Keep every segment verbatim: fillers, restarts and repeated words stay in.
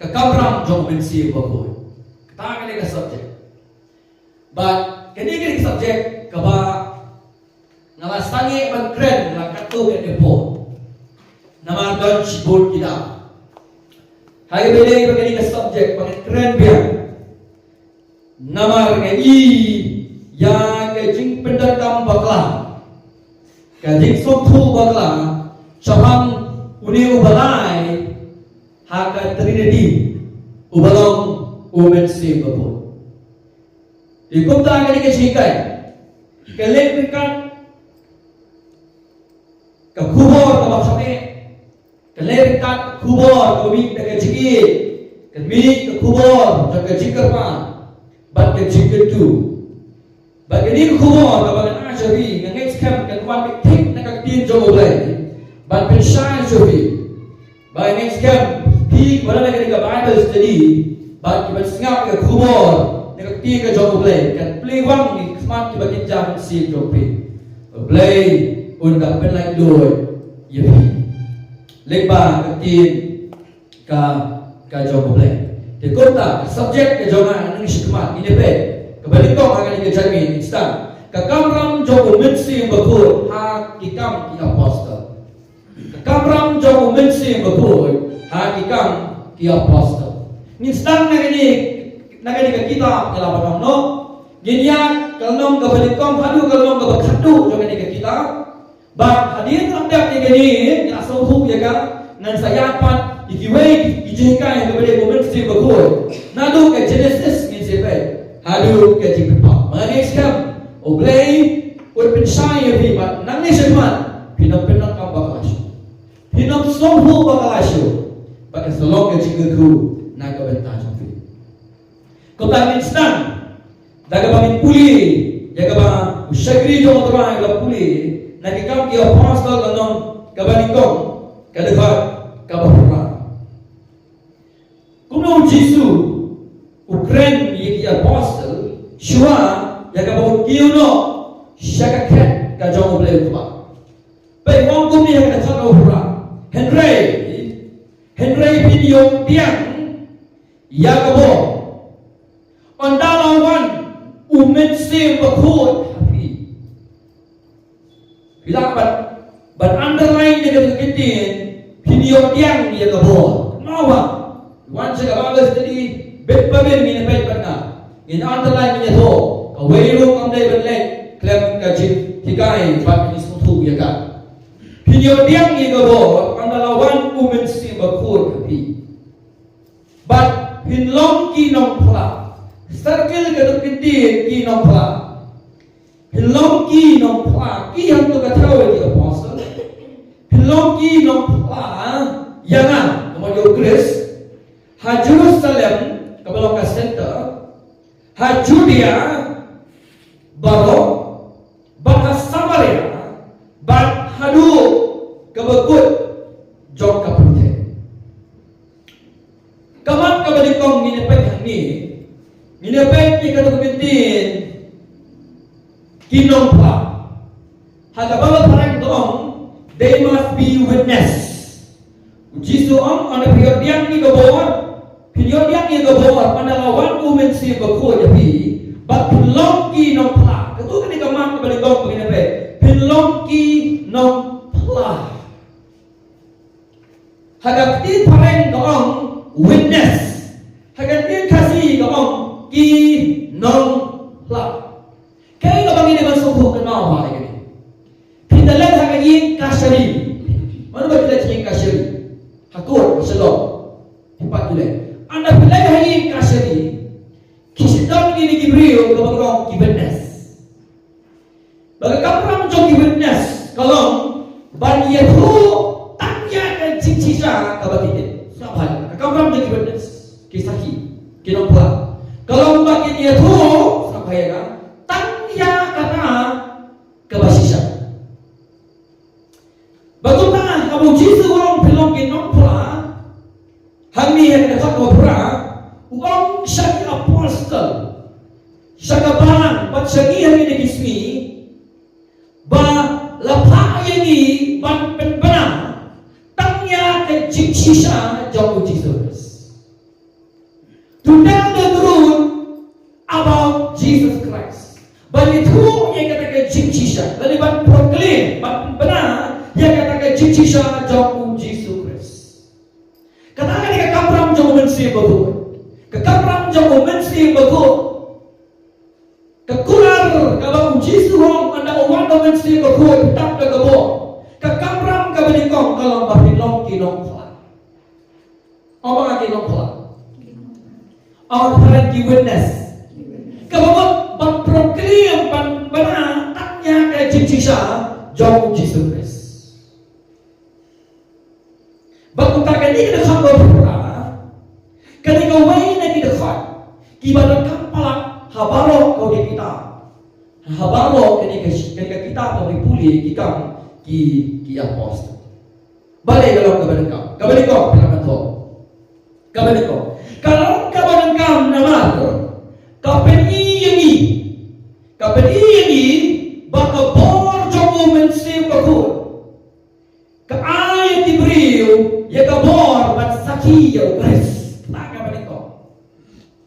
Ka kamram jong u Mynsiem Bakhuid. Kata kane ka subject. Bad kane kane ka subject kaba nga la sangeh ban kren la katto katne por. Namar don shibun ki daw. Haba ïadei bad kane ka subject ba ngan kren biang. Namar nga i ïa ka jingpyndonkam bakla, ka jingsngewthuh bakla shaphang une uba lai ha ka Trinity, uba long u Mynsiem Bakhuid. Te kumta kane ka jinghikai ka leh ryngkat ka khubor kaba kham eh, ka leh ryngkat ka khubor kaba mih na ka jingïeit, ka mih ka khubor jong ka jingkyrpad bad ka jingkyntu. Bad kane ka khubor kaba ngan ai sha phi, nga ngeit skhem kan wan beit thik na ka ktien jong U Blei ban pynshai sha phi. Ba ngi ngeit skhem phi ba la ïa kane ka Bible study bad kiba sngap ïa ka khubor na ka ktien ka jong U Blei, kan plie wang ïa ki khmat kiba kynja mynsiem jong phi. U Blei un da pynlait luid ïa phi lyngba ka ktien ka, ka jong U Blei. Te kumta ka subject ka jong nga ngan ïa shim khmat, ngin ïa peit kaba nyngkong ha kane ka jingmut, ngi sdang: Ka kamram jong u Mynsiem Bakhuid ha Ki Kam ki Apostol. Ka kamram jong u Mynsiem Bakhuid ha Ki Kam ki Apostol. Ngin sdang na kane, na kane ka kitab, ïa la ba nong noh. Ngin ïa ka lynnong kaba nyngkong haduh ka lynnong kaba khatduh jong kane ka kitab. Bad hadien ba ngin ïa kane, ngi la sngewthuh ïa ka, ngan sa ïa pat ïa kiwei ki jinghikai kaba ïadei bad u Mynsiem Bakhuid. Naduh ka Genesis ngin sa peit haduh ka Jingpynpaw. Ba ngi ngeit skhem U Blei un pynshai ïa phi bad nangne shakhmat phin ym pyndonkam bakla shuh. Phin ym sngewthuh bakla shuh. Bad kan sa long ka jingkyrkhu na ka bynta jong phi. Kumta ngin sdang da kaba ngin pule ïa kaba u shakri jong U Trai u la pule na Ki Kam ki Apostol, ka lynnong kaba nyngkong, ka dkhot kaba phra. Kumno U Jisu u kren ïa ki apostol shuwa ïa kaba un kiew noh sha ka khet ka jong U Blei U Kpa. Peit, ong kumne ha ka dkhot kaba phra: Hynrei, hynrei phin ïoh pdiang ïa ka bor ynda la wan u Mynsiem Bakhuid ha phi. Phi lah ban, ban underline ïa ka ktien, phin ïoh pdiang ïa ka bor. Namar ba wan sha ka Bible study bit pa bit, ngin peit bad nga, ngin underline, ngin ïathuh kawei ruh kam dei ban leh khlem ka jinghikai bad ka jingsngewthuh ïa ka. Phin ïoh pdiang ïa ka bor ynda la wan u Mynsiem Bakhuid ha phi. Bad phin long ki nongphla. Circle ka ktien ki nongphla. Phin long ki nongphla. Ki hangto ka thew ïa ki apostol. Phin long ki nongphla ïa nga, namar ïa u Khrist, ha Jerusalem kaba long ka center, ha Judea baroh, bad ha Samaria, bad haduh kaba kut jong ka pyrthei. Ka mat kaba nyngkong ngin ïa peit hangne, ngin ïa peit ïa kata ka ktien ki nongphla. Ha kaba la phareng ka ong, they must be witness. U Jisu u ong, ynda phi ïoh pdiang ïa ka bor, phin ïoh pdiang ïa ka bor ynda la wan u Mynsiem Bakhuid ha phi, bad phin long ki nongphla. Kato kane ka mat kaba nyngkong ba ngin ïa peit, phin long ki nongphla. Ha ka ktien phareng ka ong witness. Ha ka ktien Khasi ka ong ki nongphla. Kaei kaba ngin ïa sngewthuh kynmaw ha kane? Phi da leit ha ka ïing kashari. Mano ba ki leit ha ïing kashari? Ha court, ha shalom. Phi pat ki leit. Ynda phi leit ha ïing kashari, ki shu don kine ki briew kaba ki ong ki witness. Bad ka kamram jong ki witness ka long ban ïathuh tang ïa ka jingshisha kaba ki tip. Sngap bha, ka kamram jong ki witness, ki sakhi, ki nongphla, ka long ba kin ïathuh, sngap bha ïa ka, tang ïa kata kaba shisha. Bad kumta haba u Jisu u ong phin long ki nongphla, hangne ha ka dkhot kaba phra, u ong sha ki apostol, sha ka balang bad sha ngi ha kine ki sngi, ba la phah ïa ngi ban pynbna tang ïa ka jingshisha jong u Jisu Khrist. To tell the truth about Jesus Christ. Ban ïathuh ïa kata ka jingshisha. Lane ban proclaim, ban bna ïa kata ka jingshisha jong u Jisu Khrist. Kata ka dei ka kamram jong u Mynsiem Bakhuid. Ka kamram jong u Mynsiem Bakhuid. Ka kular kaba u Jisu u ong ynda u wan u Mynsiem Bakhuid tap da ka bor. Ka kamram kaba nyngkong ka long ba phin long ki nongphla. Ong ba ki nongphla. Ong ba ki witness. Kaba mut ban proclaim, ban bna tang ïa ka jingshisha jong u Jisu Khrist. Bad kumta kane ka dkhot ba phra, kane kawei na ki dkhot kiba donkam palat ha baroh kawei kita. Ha baroh kane ka, kane ka kitab ba ngi pule ki Kam ki, ki Apostol. Balei ka long kaba donkam? Kaba donkam, phi la ban thoh. Kaba donkam. Ka long kaba donkam namar ka pyni ïa ngi, ka pyni ïa ngi ba ka bor jong u Mynsiem Bakhuid ka ai ïa ki briew ïa ka bor ban sakhi ïa u Khrist. Kata kaba nyngkong.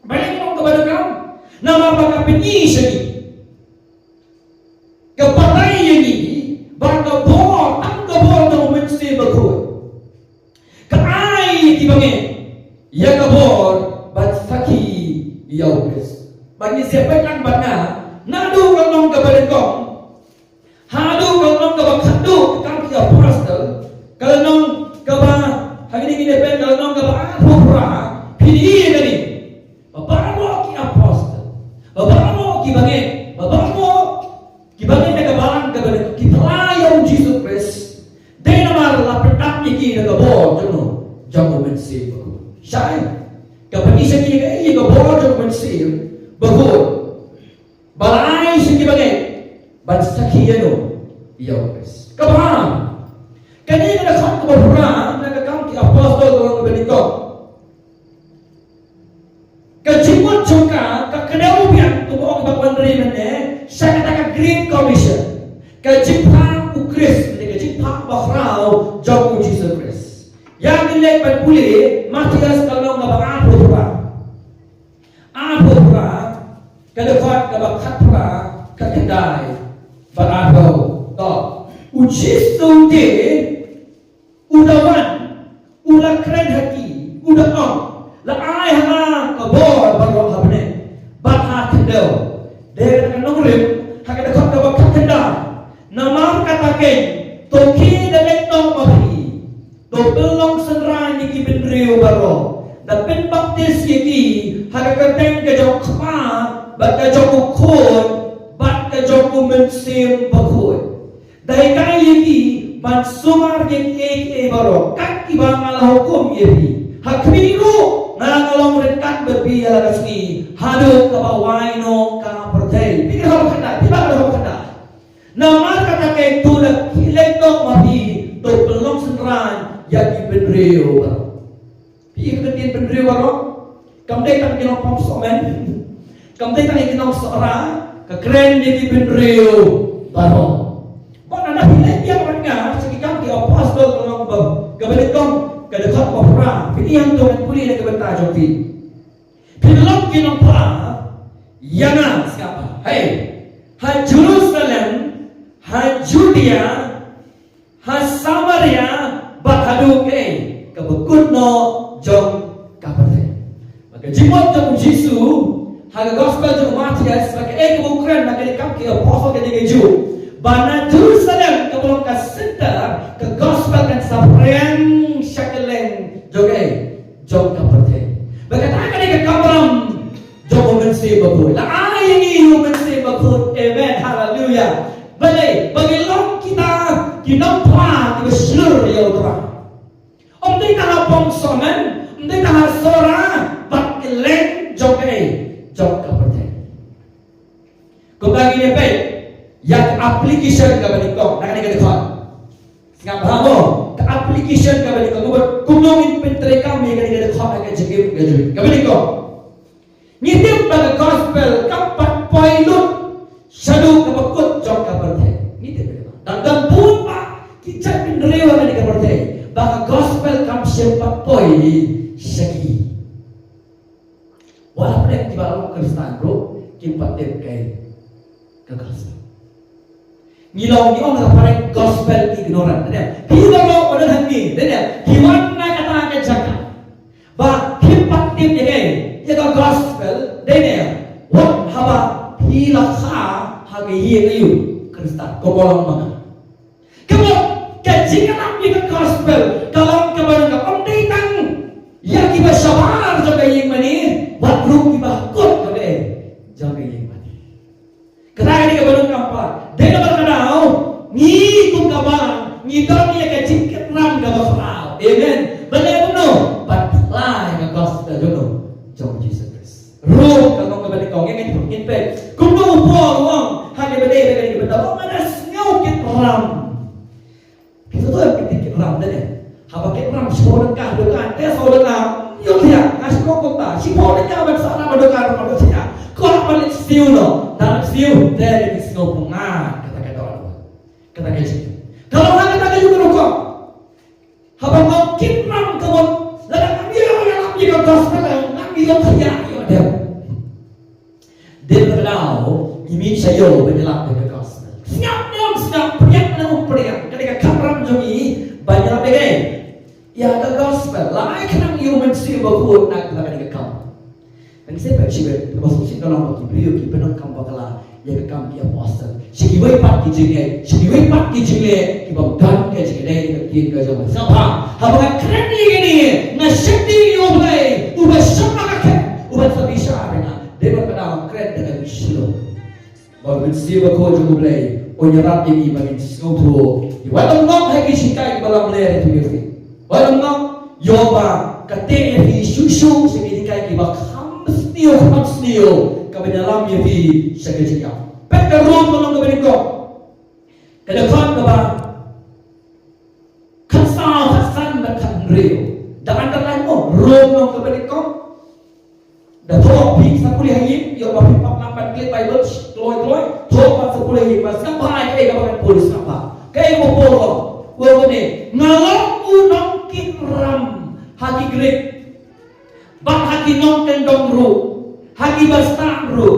Balei ka long kaba donkam? Namar ba ka pyni sha ngi, ka batai ïa ngi ba ka bor, tang ka bor jong u Mynsiem Bakhuid ka ai ïa ki bangeit ïa ka bor ban sakhi ïa u Khrist. Ba ngi sngewbha lang bad nga, naduh ka lynnong kaba nyngkong haduh ka lynnong kaba khatduh ka Kam ki Apostol, ka lynnong kaba, ha kine ki dkhot, ka lynnong kaba arphew phra, phi ïohi ïa kane. Ba baroh ki apostol, ba baroh ki bangeit, ba baroh ki bangeit na ka balang kaba nyngkong ki phla ïa u Jisu Khrist. Dei namar la pyndap ïa ki da ka bor jong u, jong u Mynsiem Bakhuid. Shai, ka pyni sha ngi ïa ka bor jong u Mynsiem Bakhuid ba la ai sha ki bangeit ban sakhi ïa u, ïa u Khrist. Kaba ar, kane ka dkhot kaba phra na ka Kam ki Apostol ka lynnong kaba nyngkong. Ka jingmut jong ka ka kdew biang, kumba ong i Bah Wanri mynne, sha kata ka Great Commission. Ka jingphah u Khrist, ne ka jingphah bakhraw jong u Jisu Khrist. Ïa ngi leit ban pule Mathaios ka lynnong kaba arphew phra. Arphew phra, ka dkhot kaba khatphra, khatkhyndai bad arphew. To, u Jisu te u da wan, u la kren ha ki, u da ong, la ai ha nga ka bor baroh ha bneng bad ha khyndew. Dei kata ka nongrim ha ka dkhot kaba khatkhyndai. Namar kata keiñ, to khie da leit noh ma phi, to pynlong synran ïa ki bynriew baroh, da pynbaptis ïa ki ha ka kyrteng ka jong u Kpa bad ka jong u Khun bad ka jong u Mynsiem Bakhuid. Da hikai ïa ki ban sumar ïa kiei kiei baroh kat kiba nga la hukum ïa phi. Ha khmih ruh nga, nga long ryngkat bad phi ïa la ka sngi haduh kaba wai noh ka pyrthei. Phi kynmaw kata, phi kynmaw kata. Namar kata keiñ, to da khie leit noh ma phi, to pynlong synran ïa ki bynriew baroh. Phi, ka ktien bynriew baroh kam dei tang ki nongpop sohmynn, kam dei tang ki nongsohra, ka kren ïa ki bynriew baroh. Bad ynda phi leit biang bad nga sha ki Kam ki Apostol ka lynnong ba, kaba nyngkong, ka dkhot ba phra, phin ïa ïohi, to ngan pule na ka bynta jong phi. Phin long ki nongphla ïa nga, sngap bha. Hei, ha Jerusalem, ha Judea, ha Samaria, bad haduh kaei, kaba kut noh jong ka pyrthei. Ba ka jingmut jong u Jisu ha ka gospel jong u Mathaios, ba kaei kaba u kren na ka Kam ki Apostol ka dei kajuh. Ba na Jerusalem kaba long ka center, ka gospel kan sa phriang sha kylleng jong kaei, jong ka pyrthei. Ba kata ka dei ka kamram jong u Mynsiem Bakhuid. La ai ïa ngi u Mynsiem Bakhuid. Amen. Haleluya. Balei? Ba ngi long kita ki nongphla kiba shlur ïa u Trai. Ym dei tang ha pop sohmynn, ym dei tang ha Sohra, bad kylleng jong kaei, jong ka pyrthei. Kumta ngin ïa peit ïa ka application kaba nyngkong na kane ka dkhot. Sngap bha mo, ka application kaba nyngkong. Kumno, kumno ngin pyntreikam ïa kane ka dkhot ha ka jingim ka jong ngi. Kaba nyngkong, ngi tip ba ka gospel kam pat poi lut shaduh kaba kut jong ka pyrthei. Ngi tip ba dang don bun bah ki jaitbynriew ha kane ka pyrthei ba ka gospel kam shym pat poi sha ki. Ba long Khristan ruh kim pat tip ka, ka gospel. Ngi long, ngi ong ha phareng gospel ignorant. Dei ne? Phi baroh ba don hangne, dei ne, phi wan na kata ka jaka ba phim pat tip ïa ka, ïa ka gospel, dei ne, wat haba phi la kha ha ka ïing aïu, Khristan, kumba long ma nga. Ka mut ka jingïalap ïa ka gospel ka long kaba, ka ym dei tang ïa kiba shabar jong ka ïing mane, wat ruh kiba kut jong ka, jong ka ïing mane. Kata ka dei kaba donkam pat. Dei namar kata, ngi kum ka balang ngi don ïa ka jingkit ram kaba khraw. Amen. Balei kumno? Ban phla ïa ka gospel jong u, jong u Jisu Khrist. Rom ka lynnong kaba nyngkong, ngin, ngin peit kumno u Paul u ong ha kaba dei, ha kaba dei, kaba dei, ba nga da sngew kit ram. Kita tu yang penting kit ram, dei ne? Haba kit ram, shiphew tyngka ha dukan, te saw tyngka, ïoh thiah, nga shu kop kumta, shiphew tyngka ban sah ram ha dukan, ruh ïoh thiah. Kwah ban leit siew noh, da leit siew, te leit siew pyngan, kata ka don. Kata ka jingkit. Ka long ha kata ka jingkit rukom. Haba ngam kit ram ka mut, lada ngam ïoh ïalap ïa ka gospel, ngam ïoh thiah ïoh dem. Dei ba ka daw ngi mih sha ïew ban ïalap ïa ka gospel. Sngap ne ym sngap, pdiang ne ym pdiang, ka dei ka kamram jong ngi ban ïalap ïa ka, ïa ka gospel. La ai khnang ïa u Mynsiem Bakhuid na ka, ka dei ka kamram. Ngi sngewbha sngewbha, ba sngewsih ka long ba ki briew ki pyndonkam bakla ïa ka kam ki apostol. Sha kiwei pat ki jingeh, sha kiwei pat ki jingeh, ki bym don ka jingeh ïa ka ktien ka jong U Blei. Sngap bha, haba nga kren ïa kine, nga sheptieng ïa U Blei uba shong ha ka khet, uba sa bishar ïa nga. Dei ba ka dang kren da ka jingshlur. Ba U Mynsiem Bakhuid jong U Blei un ïarap ïa ngi ba ngin sngewthuh. Wat ym ngop ha ki jinghikai kiba lamler ïa phi. Wat ym ngop, ïoh ba ka teh ïa phi shuh shuh sha ki jinghikai kiba kham sniew, kham sniew, kaban ïalam ïa phi sha ka jingïap. Peit ka Rom ka lynnong kaba nyngkong, ka dkhot kaba khatsaw, khatsan bad khathynriew. Da underline mo, Rom lynnong kaba nyngkong. Da thoh phi sa pule ha ïing, ïoh ba phi pap lang ban klet Baibl kloi kloi. Thoh pat sa pule ha ïing, ba sngap bha ïa kaei kaba ngan pule, sngap bha. Kaei ba Paul u ong? U ong kumne, nga long u nongkit ram ha ki Grik, bad ha ki nongkyndong ruh, ha ki bastad ruh,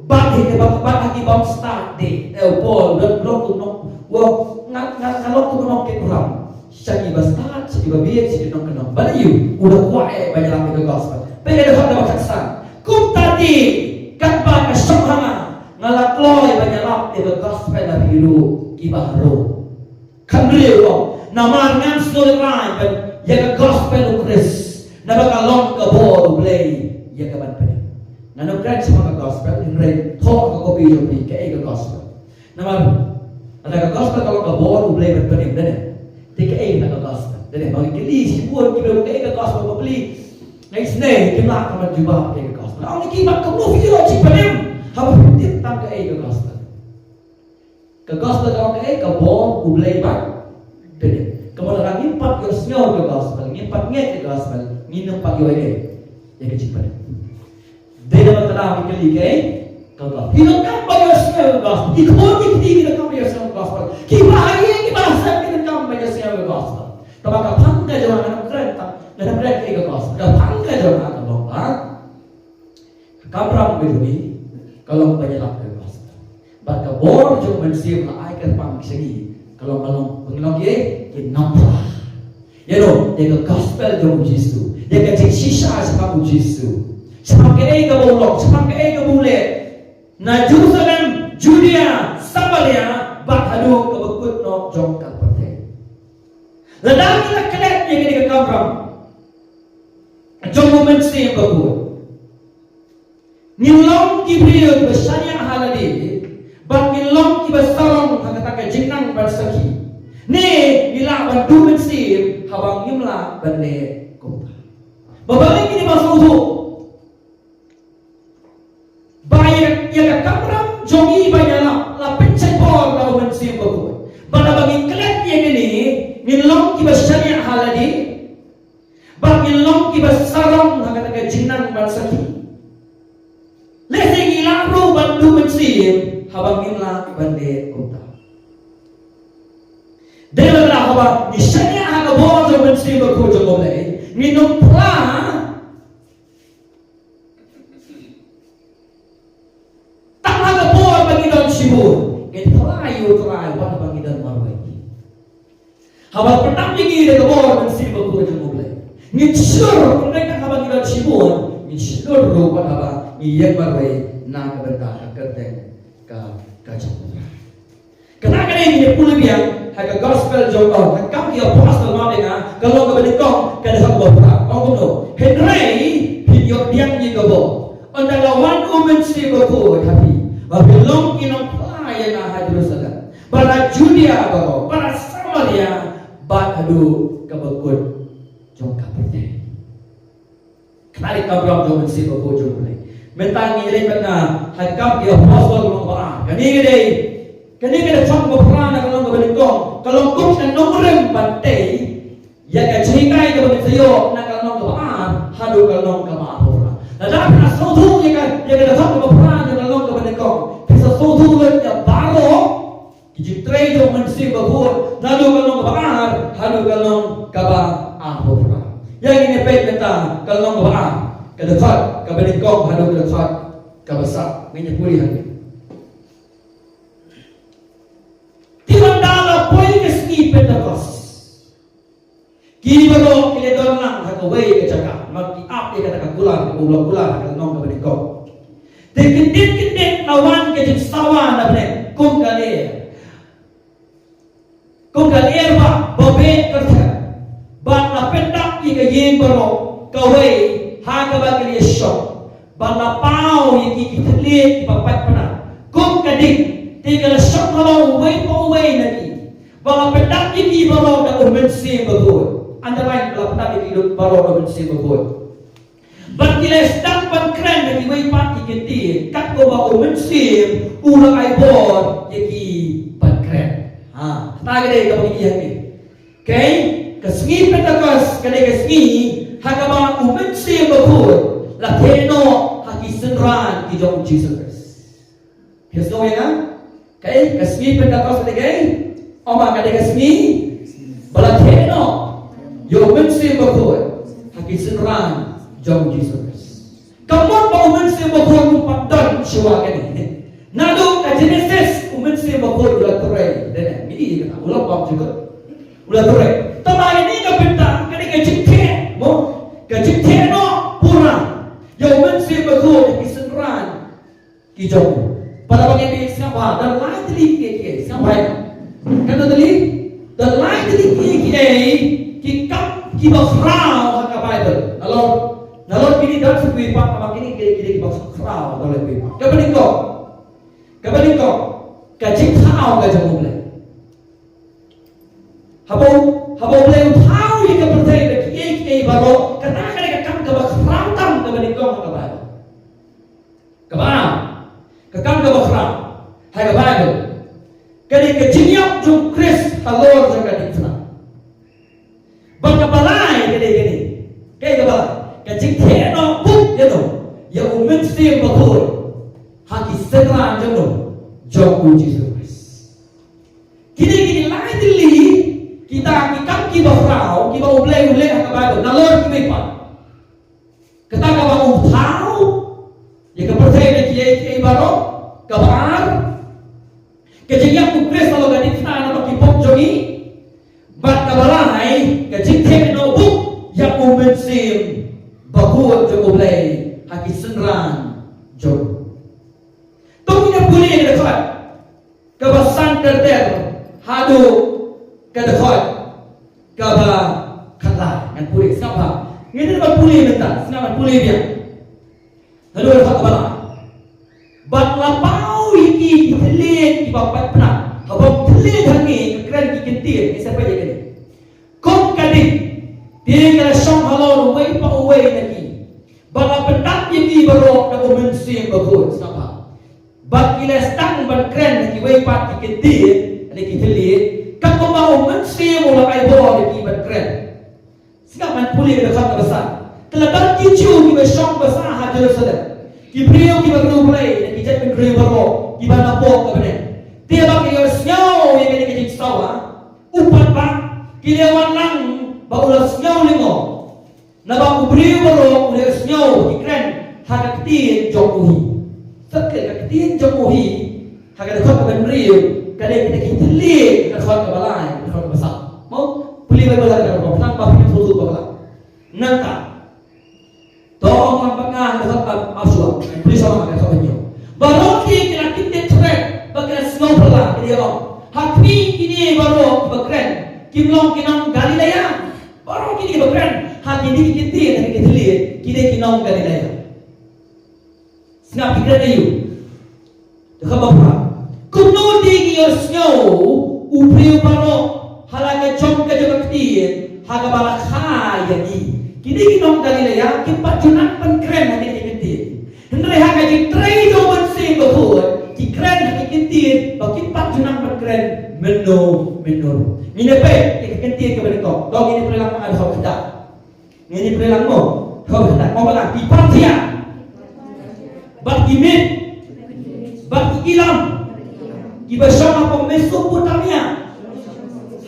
bad ha ki, bad, bad ha ki bym stad de. Eh, u Paul u long kum u nong, u ong, nga, nga, nga long kum u nongkit ram sha ki bastad, sha kiba bieit, sha ki nongkyndong. Balei? U da kwah eh ban ïalap ïa ka gospel. Peit ka dkhot kaba khatsan. Kumta te, katba ka shong ha nga, nga la kloi ban ïalap ïa ka gospel ha phi ruh kiba ha Rom. Khathynriew u ong, namar ngan sngewlehrain ban ïa ka gospel U Khrist, naba ka long ka bor U Blei ïa ka ban pynim. Ngan ym kren shaphang ka gospel, hynrei thoh ka copy jong phi, kaei ka gospel. Namar lada ka gospel ka long ka bor U Blei ban pynim, dei ne? Te kaei kata ka gospel? Dei ne? Ba ngi kylli shibun ki briew kaei ka gospel, ba plie, nga isynei kim lah ban jubab kaei ka gospel. Ong ki, ba kumno phi ïoh jingpynim haba phim tip tang kaei ka gospel. Ka gospel ka long kaei? Ka bor U Blei ban pynim. Ka mut lada ngim pat ïohsngew ka gospel, ngim pat ngeit ka gospel, ngin ym pat ïoh ïa ka jingpynim. Dei namar kata ngi kylli kaei? Ka gospel. Ki donkam ban ïohsngew ka gospel. Ki khun ki kti ki donkam ban ïohsngew ka gospel. Kiba ha ïing kiba ha sem ki donkam ban ïohsngew ka gospel. Te ba ka phang ka jong nga, ngan ym kren tang, ngan ym kren kaei ka gospel. Ka phang ka jong nga ka long ba ka kamram ka jong ngi ka long ban ïalap ïa ka gospel. Bad ka bor jong U Mynsiem la ai kyrpang sha ngi ka long, ka long, ka long ïa ki nongphla. Ïa no, ïa ka gospel jong U Jisu, ïa ka jingshisha shaphang U Jisu, shaphang kaei kaba u long, shaphang kaei kaba u leh, na Jerusalem, Judea, Samaria, bad haduh kaba kut noh jong ka pyrthei. Lada ngi la klet ïa kane ka kamram jong U Mynsiem Bakhuid, ngin long ki briew kiba shaniah ha lade, bad ngin long kiba sarong ha kata ka jingnang ban sakhi. Ne ngi lah ban duh mynsiem haba ngim lah ban leh kumta. Ba balei kine ba sngewthuh ba ïa, ïa ka kamram jong ngi ban ïalap la pynshait bor da U Mynsiem Bakhuid. Bad haba ngi klet ïa kine, ngin long kiba shaniah ha lade, bad ngin long kiba sarong ha kata ka jingnang ban sakhi. Lehse ngi lah ruh ban duh mynsiem haba ngim lah ban leh kumta. Dei ba haba ngi shaniah ha ka bor jong U Mynsiem Bakhuid jong U Blei, ngin ym phla. Haba pyndap ïa ngi da ka bor Mynsiem Bakhuid jong U Blei, ngin shlur, ym dei tang haba ngi don shibun, ngin shlur ruh pat haba ngi ïeng marwei na ka bynta ka kyrteng ka, ka jong U Trai. Kane ka dei ngi pule biang ha ka gospel jong, ha ka Kam ki Apostol, map ïa nga, ka lynnong kaba nyngkong, ka dkhot kaba phra. Ong kumno? Hynrei phin ïoh pdiang ïa ka bor ynda la wan U Mynsiem Bakhuid ha phi, ba phin long ki nongphla ïa nga ha Jerusalem, bad ha Judea baroh, bad ha Samaria, bad haduh kaba kut jong ka pyrthei. Kane ka kam jong U Mynsiem Bakhuid jong U Blei. Mynta ngi leit bad nga ha ka Kam ki Apostol lynnong kaba ar. Kane ka dei, kane ka dei ka dkhot kaba phra na ka lynnong kaba nyngkong. Ka long kum ka nongrim ban tei ïa ka jinghikai kaba ngi sa ïoh na ka lynnong kaba ar haduh ka lynnong kaba arphew phra. Lada phi la sngewthuh ïa ka, ïa ka dkhot kaba phra na ka lynnong kaba nyngkong, phi sa sngewthuh lut ïa baroh ki jingtrei jong U Mynsiem Bakhuid naduh ka lynnong kaba ar haduh ka lynnong kaba arphew phra. Ïa ngin ïa peit mynta ka lynnong kaba ar, ka dkhot kaba nyngkong haduh ka dkhot kaba saw. Ngin ïa pule hangne. Te ynda la poi ka sngi Pentekost, ki baroh ki la don lang ha kawei ka jaka, namar ki ap ïa kata ka kular, kaba u la kular ha ka lynnong kaba nyngkong. Te kyndit kyndit la wan ka jingsawa na bneng kum ka lyer, kum ka lyer ba, ba beh kyrther, bad la pyndap ïa ka ïing baroh kawei ha kaba ki la ïashong, bad la paw ïa ki, ki thylliej kiba paidbah kum ka ding. Te ka la shong halor uwei pa uwei na ki, bad la pyndap ïa ki baroh da U Mynsiem Bakhuid. Underline, la pyndap ïa ki baroh da U Mynsiem Bakhuid. Bad ki la sdang ban kren da kiwei pat ki ktien, kat kumba U Mynsiem u la ai bor ïa ki ban kren. Ha, kata ka dei kaba ngi ïohi. Okay? Ka sngi Pentekost ka dei ka sngi ha kaba U Mynsiem Bakhuid la theh noh ha ki synran ki jong U Jisu Khrist. Phi sngew ïa nga? Kaei ka sngi Pentekost ka dei kaei? Ong ba ka dei ka sngi ba la theh noh ïa U Mynsiem Bakhuid ha ki synran jong U Jisu Khrist. Ka mut ba U Mynsiem Bakhuid um pat don shuwa kane. Naduh ka Genesis U Mynsiem Bakhuid u la trei. Dei ne, ngi i kata, u la pom jukut. U la trei. Tangba ïa kane ka bynta ka dei ka jingtheh, mo? Ka jingtheh noh pura ïa U Mynsiem Bakhuid ha ki synran ki jong u. Pat ba ngi ïa sngap ba don lai tylli kiei kiei, sngap ba. Katno tylli? Don lai tylli kiei kiei ki kam kiba khraw ha ka Baibl. Nalor, nalor kine don sa kiwei pat, haba kine kiei kiei kiba khraw don la kiwei pat. Kaba nyngkong, kaba nyngkong, ka jingthaw ka jong U Blei. Haba, haba U Blei u thaw ïa ka pyrthei da kiei kiei baroh, kata ka dei ka kam kaba khraw tam kaba nyngkong ha ka Baibl. Kaba ar, ka kam kaba khraw ha ka Baibl ka dei ka jingïap jong U Khrist halor jong ka diengphna. Bad kaba lai ka dei kane, kaei kaba lai? Ka jingtheh noh buh ïa no, ïa U Mynsiem Bakhuid ha ki synran jong no, jong U Jisu Khrist. Kine ki lai tylli kita ki kam kiba khraw kiba U Blei u leh ha ka Baibl, nalor kiwei pat. Kata kaba u thaw ïa ka pyrthei da kiei kiei baroh. Kaba ar, ka jingïap U Khrist halor ka diengphna namar ki pop jong ngi. Bad kaba lai, ka jingtheh noh buh ïa U Mynsiem Bakhuid jong U Blei ha ki synran jong u. To ngin ïa pule ka dkhot kaba san ter ter haduh ka dkhot kaba khatlai. Ngan pule, sngap bha. Ngin ïa pule mynta, sngap, ngan pule biang. Haduh ka dkhot kaba lai. Bad la paw ïa ki, ki thylliej kiba paidbah. Haba thylliej hangne ka kren ki ktien, ngi sa peit ïa kane. Kum ka ding, te ka la shong halor uwei pa uwei na ki. Bad la pyndap ïa ki baroh da U Mynsiem Bakhuid, sngap bha. Bad ki la sdang ban kren da kiwei pat ki ktien, da ki thylliej, kat kumba U Mynsiem u la ai bor ïa ki ban kren. Sngap, ngan pule ka dkhot kaba san. Te la don ki Jiw kiba shong basa ha Jerusalem, ki briew kiba kyrkhu Blei, da ki jaitbynriew baroh kiba na pdeng ka bneng. Te ba ki ïohsngew ïa kane ka jingsawa, u paidbah, ki la wan lang ba u la sngew lyngngoh. Naba u briew baroh u la ïohsngew ba ki kren ha ka ktien jong u hi. Sngap, ka ktien jong u hi ha ka dkhot kaba hynriew ka dei kita ki thylliej, ka dkhot kaba lai, ka dkhot kaba saw. Mo? Nangta. To ong ba nga ha ka sap aswa. Pri sama ka sap nyo. Baroh ki la kit thret ba ki la sngew pala ki ong. Ha kine baroh ba kren kim long ki nong Galilea. Baroh kine ba kren ha kine ki ktien ha ki thylliej kine ki nong Galilea. Sngap ki kren ïa u. Te kaba phra. Kumno te ngi ïohsngew u briew baroh ha la ka jong ka jong ka ktien ha kaba la kha ïa ngi. Kine ki nong Galilea kim pat ju nang ban kren ha kine ki ktien. Hynrei ha ka jingtrei jong u Mynsiem Bakhuid ki kren ha kine ki ktien ba kim pat ju nang ban kren mynno mynno. Ngin ïa peit ïa ka ktien kaba nyngkong. To ngin ïa peit lang ha ka dkhot kata. Ngin ïa peit lang mo. Kaba kata, kaba la ki Parthia. Bad ki Mid. Bad ki Elam. Kiba shong hapoh Mesopotamia.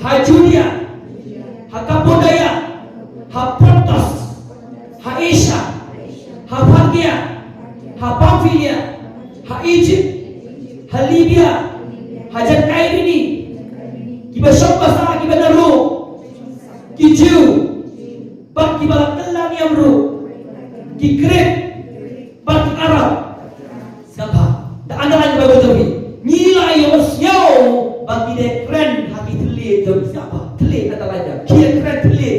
Ha Judea. Ha Kapadokia. Ha Pontus. Ha Asia. Ha Parthia. Ha Pamfilia. Ha Egypt. Ha Libya. Ha Jan Kairini. Kiba shong basa kiba naru. Ki Jiw. Bad kiba la kylla niam ruh. Ki Grik. Bad ki Arab. Sngap bha. Da underline ba betul ni. Ngi la ïohsngew ba ki dei kren ha ki thylliej jong, sngap bha. Thylliej underline da. Ki dei kren thylliej.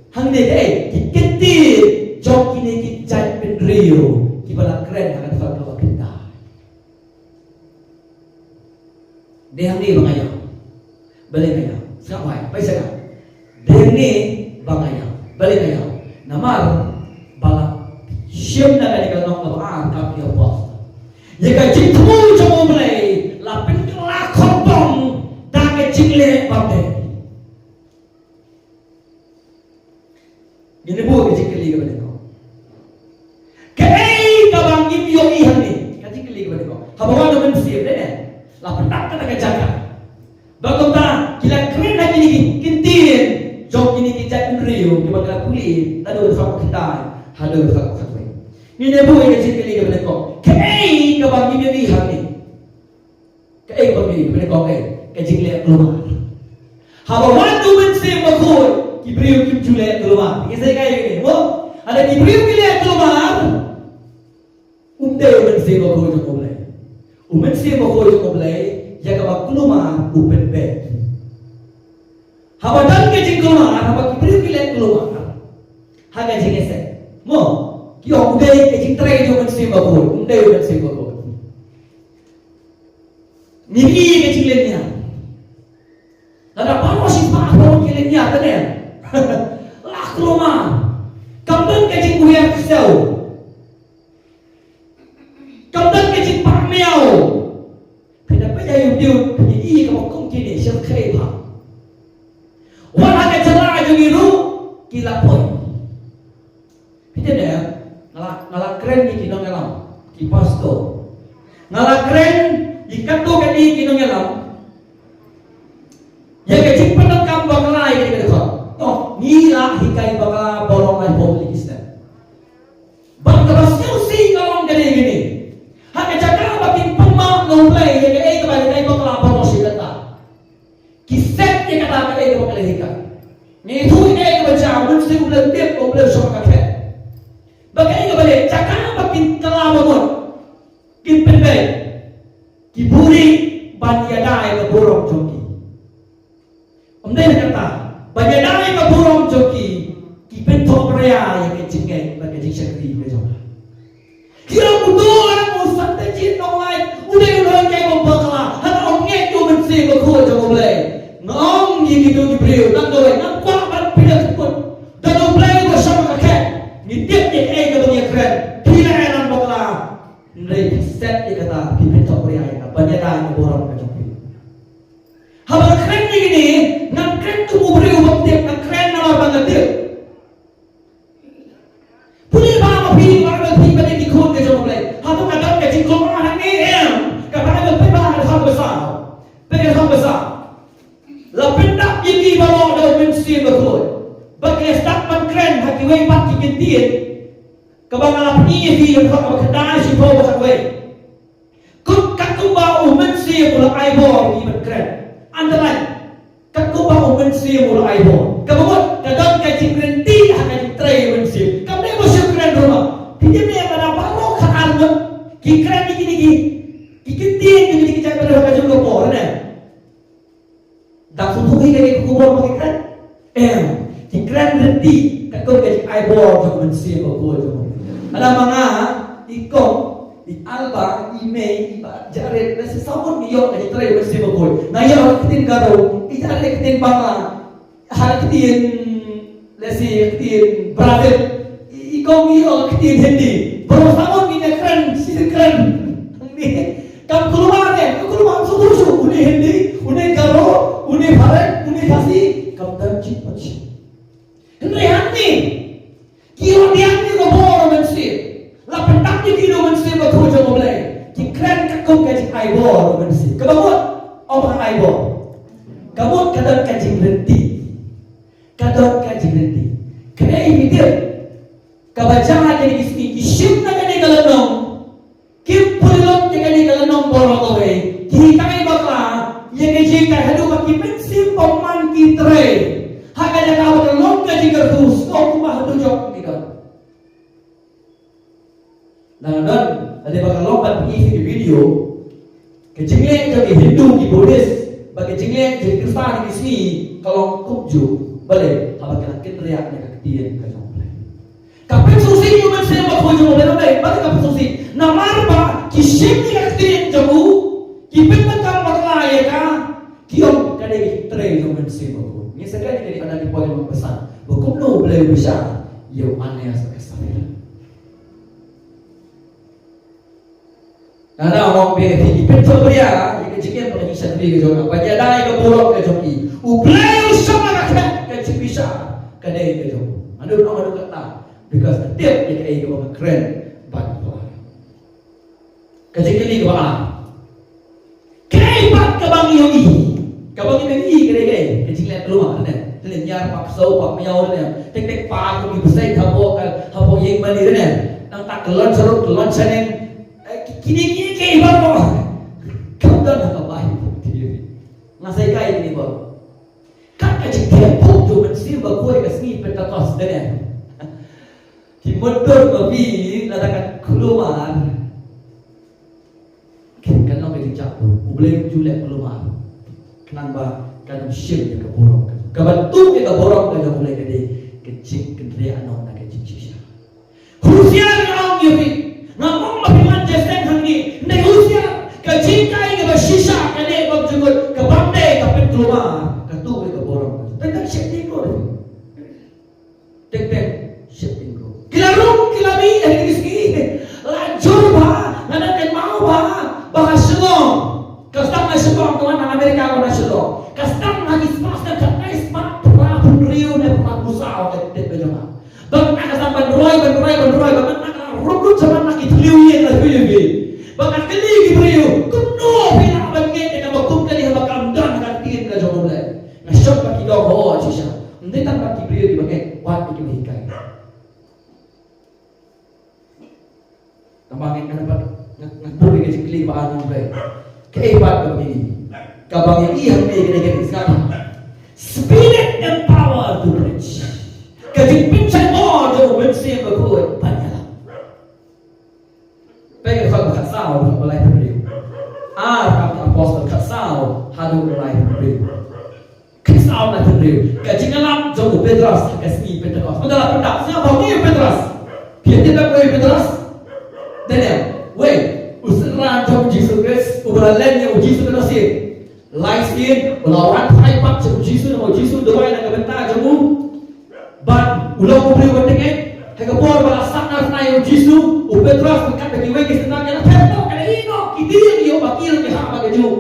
Hangne dei ki ktien jong kine ki jaitbynriew kiba la kren ha ka dkhot kaba khyndai. Dei hangne ba nga ïoh. Balei nga ïoh? Sngap bha, peit sha ka. Dei hangne ba nga ïoh. Balei nga ïoh? Namar ba la shim na kane ka lynnong kaba ar kam ïoh pos. Ïa ka jingthmu jong U Blei la pynkylla khot bom da ka jingleh bymdei. Ngin ïa buh ka jingkylli kaba nyngkong. Kaei kaba ngim ïohi hangne? Ka jingkylli kaba nyngkong. Haba wan u Mynsiem, dei ne? La pyndap kata ka jaka. Ba kumta ki la kren ha kine ki ktien jong kine ki jaitbynriew kiba ki la pule naduh ka dkhot kaba khyndai haduh ka dkhot kaba khatwei. Ngin ïa buh ka jingkylli kaba nyngkong. Kaei kaba ngim ïohi hangne? Kaei ba ngi, ba ngi ong kaei, ka jingleh kulmar. Haba wan u Mynsiem Bakhuid, ki briew kim ju leh kulmar. Ngi sei kaei kane, mo? Haba ki briew ki leh kulmar, um dei u Mynsiem Bakhuid jong U Blei. U Mynsiem Bakhuid jong U Blei, ïa kaba kulmar u pynbeit. Haba don ka jingkulmar, haba ki briew ki leh kulmar, ha ka jingïaseng, mo, ki ong u dei ka jingtrei jong u Mynsiem Bakhuid, um dei u Mynsiem Bakhuid. Ngi ïohi ka jingleh nia. Lada baroh shi spah baroh ki leh nia, kane la kulmar. Kam don ka jingbuhiar ksew. Kam don ka jingpakmiaw. Phi da peit ïa YouTube, phi ïohi kaba kum kine, shisha khlem bha. Wat ha ka jylla jong ngi ruh ki la poi. Phi tip ne, nga la, nga la kren ïa ki nongïalam, ki pastor. Nga la kren ïa katto katne ki nongïalam. Ïa ka jingpyndonkam bakla ïa ka dkhot. To, ngi la hikai bakla baroh lai bor liki step. Bad kaba sngewsih ka long kane kane. Ha ka jaka ba kin pynmap na U Blei ïa kaei kaba hikai bakla baroh shi katta. Ki set ïa kata kaei kaba ka la hikai. Ngi ïathuh ïa kaei kaba jia, U Mynsiem U Blei u tip, U Blei u shong ha ka khet. Ba kaei kaba leh, jaka ba kin kylla ba mut, kin pynbeit. Ki buhrieh ban ïada ïa ka burom jong ki. Ym dei kata, ban ïada ïa ka burom jong ki, ki pynthohbria ïa ka jingngeit bad ka jingshakri ka jong nga. Ki ong uto u Satyajit Nonglait u dei u nonghikai ba bakla, haba ym ngeit ïa u Mynsiem Bakhuid jong U Blei. Nga ong ïa kito ki briew, nang kawei, ngam kwah ban pyndonkam. Don U Blei uba shong ha ka khet. Ngi tip ïa kaei kaba ngi kren. Phi la ïalam bakla. Hynrei phi set ïa kata, phi pynthohbria ïa ka, ban ïada ïa ka burom ka jong phi. Haba nga kren ïa kine, ngam kren kum u briew bym tip, nga kren namar ba nga tip. Pule ba ma phi, ba ma phi, ba dei ki khun ka jong U Blei. Hato ka don ka jingkulmar hangne em? Ka Baibl pynbna ha ka dkhot ba saw. Peit ka dkhot ba saw. La pyndap ïa ki baroh da U Mynsiem Bakhuid. Ba ki la sdang ban kren ha kiwei pat ki kyntien. Kaba nga la pyni ïa phi ha ka dkhot kaba khyndai shiphew ba khatwei. Kum, kat kumba U Mynsiem u la ai bor ïa ki ban kren. Underline. Kat kumba U Mynsiem u la ai bor. Kaba mut, ka don ka jingryntih ha ka jingtrei U Ki kren ïa kine ki, ki ktien ki, ki jait bynriew ha ka jong ka por, ne. Dang sngewthuh hi ïa kane ka khubor ba ki kren? Em, ki kren lynti katkum ka jingai bor jong U Mynsiem Bakhuid jong u. Lada ma nga, i kong, i Alba, i Mei, i Bah Jared, lehse saw ngut ngi ïoh ka jingtrei U Mynsiem Bakhuid. Nga ïoh ka ktien Garo, i Jared ka ktien Bangla, ha ka ktien, lehse ka ktien Brazil, i, i kong i ïoh ka ktien Hindi. Baroh saw ngut ngi ïa kren, shi kren. Kam kulmar ne, kam kulmar shuh shuh, une Hindi, une Garo, une Phareng, une Khasi, kam dang jingpynshai. Hynrei hangne, ki ïoh biang ïa ka bor U Mynsiem. La pyndap ïa ki da U Mynsiem Bakhuid jong U Blei. Ki kren katkum ka jingai bor U Mynsiem. Kaba mut, ong ba ka ai bor. Ka mut ka don ka jinglynti. Ka don ka jinglynti. Kaei phi tip? Kaba jia ha kine ki sngi, ki shim na kane ka lynnong. Kim pule lut ïa kane ka lynnong baroh kawei. Ki hikai bakla ïa ka jinghikai haduh ba ki mynsiem bymman ki trei. Ha ka jaka ba ka long ka jingkyrkhu, sngewbha haduh jong ki don. Nang don, lada ba ka long ban peit ïa ki video, ka jingleh jong ki Hindu, ki Buddhist, bad ka jingleh jong ki Khristan ha kine ki sngi ka long kumjuh. Balei? Haba ki la kynriah ïa ka ktien ka jong U Blei. Ka pynsngewsih ïa U Mynsiem Bakhuid jong U Blei, balei? Balei ka pynsngewsih? Namar ba ki shim ïa ka ktien jong u, ki pyndonkam bakla ïa ka, ki ong ka dei ka jingtrei jong U Mynsiem Bakhuid. Ngi sa kren ïa kane ha ki point ba pyrshang. Ba kumno U Blei u bishar ïa u Ananias bad ka Saphira. Lada ong ba phi, phi pynthut ïa ka jingim bad ka jingshakri ka jong nga, ban ïada ïa ka burom ka jong ki, U Blei u shong ha ka khet ka jingbishar ka dei ka jong u. Nga ong, nga ong kata because ka tip ïa kaei kaba nga kren bad phi. Ka jingkylli kaba ar. Kaei pat kaba ngi ïohi? Kaba ngi ïohi ka dei kaei? Ka jingleh kulmar, ne? Te leh ñiar, pat ksew, pat miaw, ne? Tek tek pat ki bseit hapoh, hapoh ïing mane, ne? Nangta kyllon sharud, kyllon shaneng. Eh, ki-, kine ki, ki, ki, ba, ba. Kam don ha ka Baibl. Nga sa hikai kine ba. Kat ka jingthep jong U Mynsiem Bakhuid ka sngi Pentekost, ne? Ki mutdur ma phi lada ka kulmar. Kan long ka jingjah, U Blei um ju leh kulmar. Khnang ba kan ym shim ïa ka burom ka. Kaba tuh ïa ka burom ka jong U Blei ka dei ka jingkynriah noh na ka jingshisha. Husiar, nga ong ïa phi. Nga ong ba phi wan jingïaseng hangne. Hynrei husiar, ka jinghikai kaba shisha ka dei bym jingmut, ka bym dei ka pynkulmar, ka tuh ïa ka burom. Teng teng sheptieng ruh. Teng teng sheptieng ruh. Ki la rung, ki la mih ha kine ki sngi. La jur bha, nga dang kynmaw bha ba ha Shillong. Ka sdang na Shillong, ka wan na Amerika ka wan na Shillong. Ka sdang ha ki spah, ka sdang na spah phra phew hynriew ne phra phew saw ka tip ka jong nga. Ba nga ka sdang ban roi, ban roi, ban roi, ba nga ka la rup lut shaman na ki thliew ïing la thliew ïing. Ba nga kylli ki briew, kumno phi lah ban ngeit ïa kaba kum kane haba kam don ha ka ktien ka jong U Blei. Nga shong bad ki dohnud shisha. Ym dei tang bad ki briew kiba ngeit, bad kiba hikai. Tangba nga, nga, nga buh ïa ka jingkylli kaba ar, nga ong, kaei pat kaba ngi, kaba ngi ïohi hangne, kane ka dei ka Spirit empower to preach. Ka jingpynshai bor jong U Mynsiem Bakhuid ban ïalam. Peit ka dkhot ba khatsaw haduh ba laiphew hynriew. Ar Kam ki Apostol khatsaw haduh ba laiphew hynriew. Khatsaw na hynriew. Ka jingïalam jong u Petros ha ka sngi Pentekost. Mynta la pyndap, sngap bha, uei u Petros? Phi tip ba uei u Petros? Daniel, uei? U synran jong u Jisu Khrist, uba la len ïa u Jisu Khrist. Lai sien, u la wan phai pat sha u Jisu, namar u Jisu u duwai na ka bynta jong u. Bad u long u briew ba tyngeh. Ha ka por ba la sahnarphna ïa u Jisu, u Petros, kat ba kiwei ki synran ki la phet noh, ka la ïeh noh, ki tieng ïoh ba ki la ki hap ba ka juh.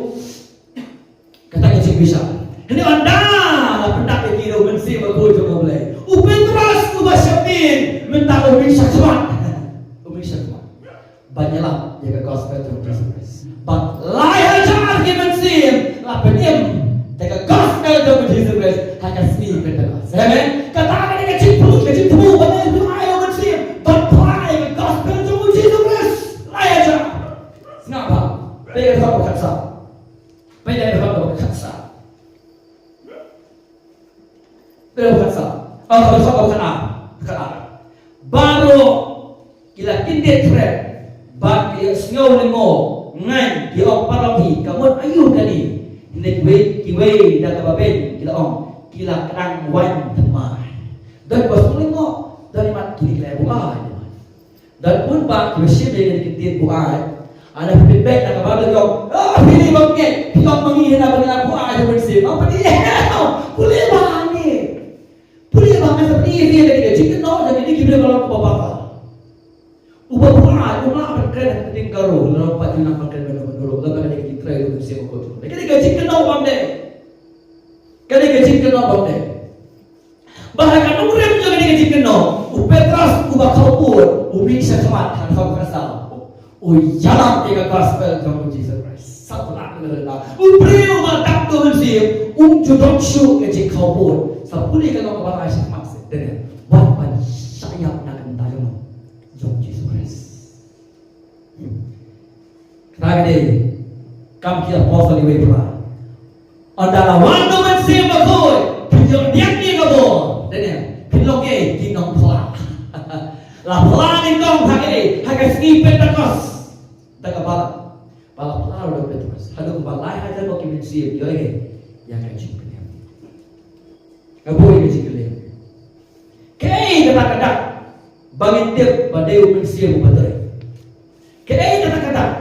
Kata ka jingbishar. Hynrei ynda la pyndap ïa ki da u Mynsiem Bakhuid jong U Blei, u Petros uba sheptieng mynta u mih shakhmat. U mih shakhmat ban ïalam ïa ka gospel jong u Jisu Khrist. Bad lai hajar ki mynsiem la pynim da ka gospel jong u Jisu Khrist ha ka sngi Pentekost. Amen. Kata ka dei ka jingthmu, ka jingthmu ba ngi ai u Mynsiem ban phla ïa ka gospel jong u Jisu Khrist. Lai hajar. Sngap bha. Peit ka dkhot ba khatsaw. Peit ka dkhot ba khatsaw. Peit ka dkhot ba khatsaw. Ah, ka dkhot ba khatar. Khatar. Baroh ki la kyndit thret Bad ki ïohsngew lyngngoh, ngaiñ, ki ong, paralok hi, ka mut aïu kane? Hynrei kiwei, kiwei da kaba beiñ ki la ong, ki la kdang waiñ thymmai. Don kiba sngew lyngngoh, don imat ki la buaid. Don bun bah kiba shim ïa kane ka ktien buaid. Haba phi peit na ka Baibl ki ong, ah, phi dei bym ngeit, phi ong ma ngi hynda ba ngi la buaid ha u Mynsiem. Ap, phi dei, pule ba ngi. Pule ba ngi sa pule ïa kane ka jingkynnoh jong kine ki briew ba long kiba bakla. Uba buaid um lah ban kren ha ka ktien Garo, lada um pat ju nang ban kren ban ban Garo, lada kane ka jingtrei u Mynsiem Bakhuid. Kane ka jingkynnoh bym dei. Kane ka jingkynnoh bym dei. Ba ha ka nongrim jong kane ka jingkynnoh, u Petros uba khawpud, u mih shakhmat ha ka khmat. U ïalam ïa ka gospel jong u Jisu Khrist. Sa u lah ban kren. U briew uba dap da u Mynsiem, um ju don shuh ka jingkhawpud. Sa pule ka long kaba lai shakhmat seh. Dei ne, wat ban shah ïap na ka bynta jong u. Jong u Jisu Khrist. Kata ka dei, Kam ki Apostol iwei pat. Ynda la wan u Mynsiem Bakhuid, phin ïoh diak ïa ka bor. Dei ne, phin long ki, ki nongphla. La phla nyngkong ha ka, ha ka sngi Pentekost. Da kaba, ba la phla ruh da u Petros. Haduh ba lai hajar ngut ki mynsiem, ïoh ïa ka jingpynim. Nga buh ïa ka jingkylli. Kaei kata ka dak ba ngin tip ba dei u Mynsiem uba trei? Kaei kata ka dak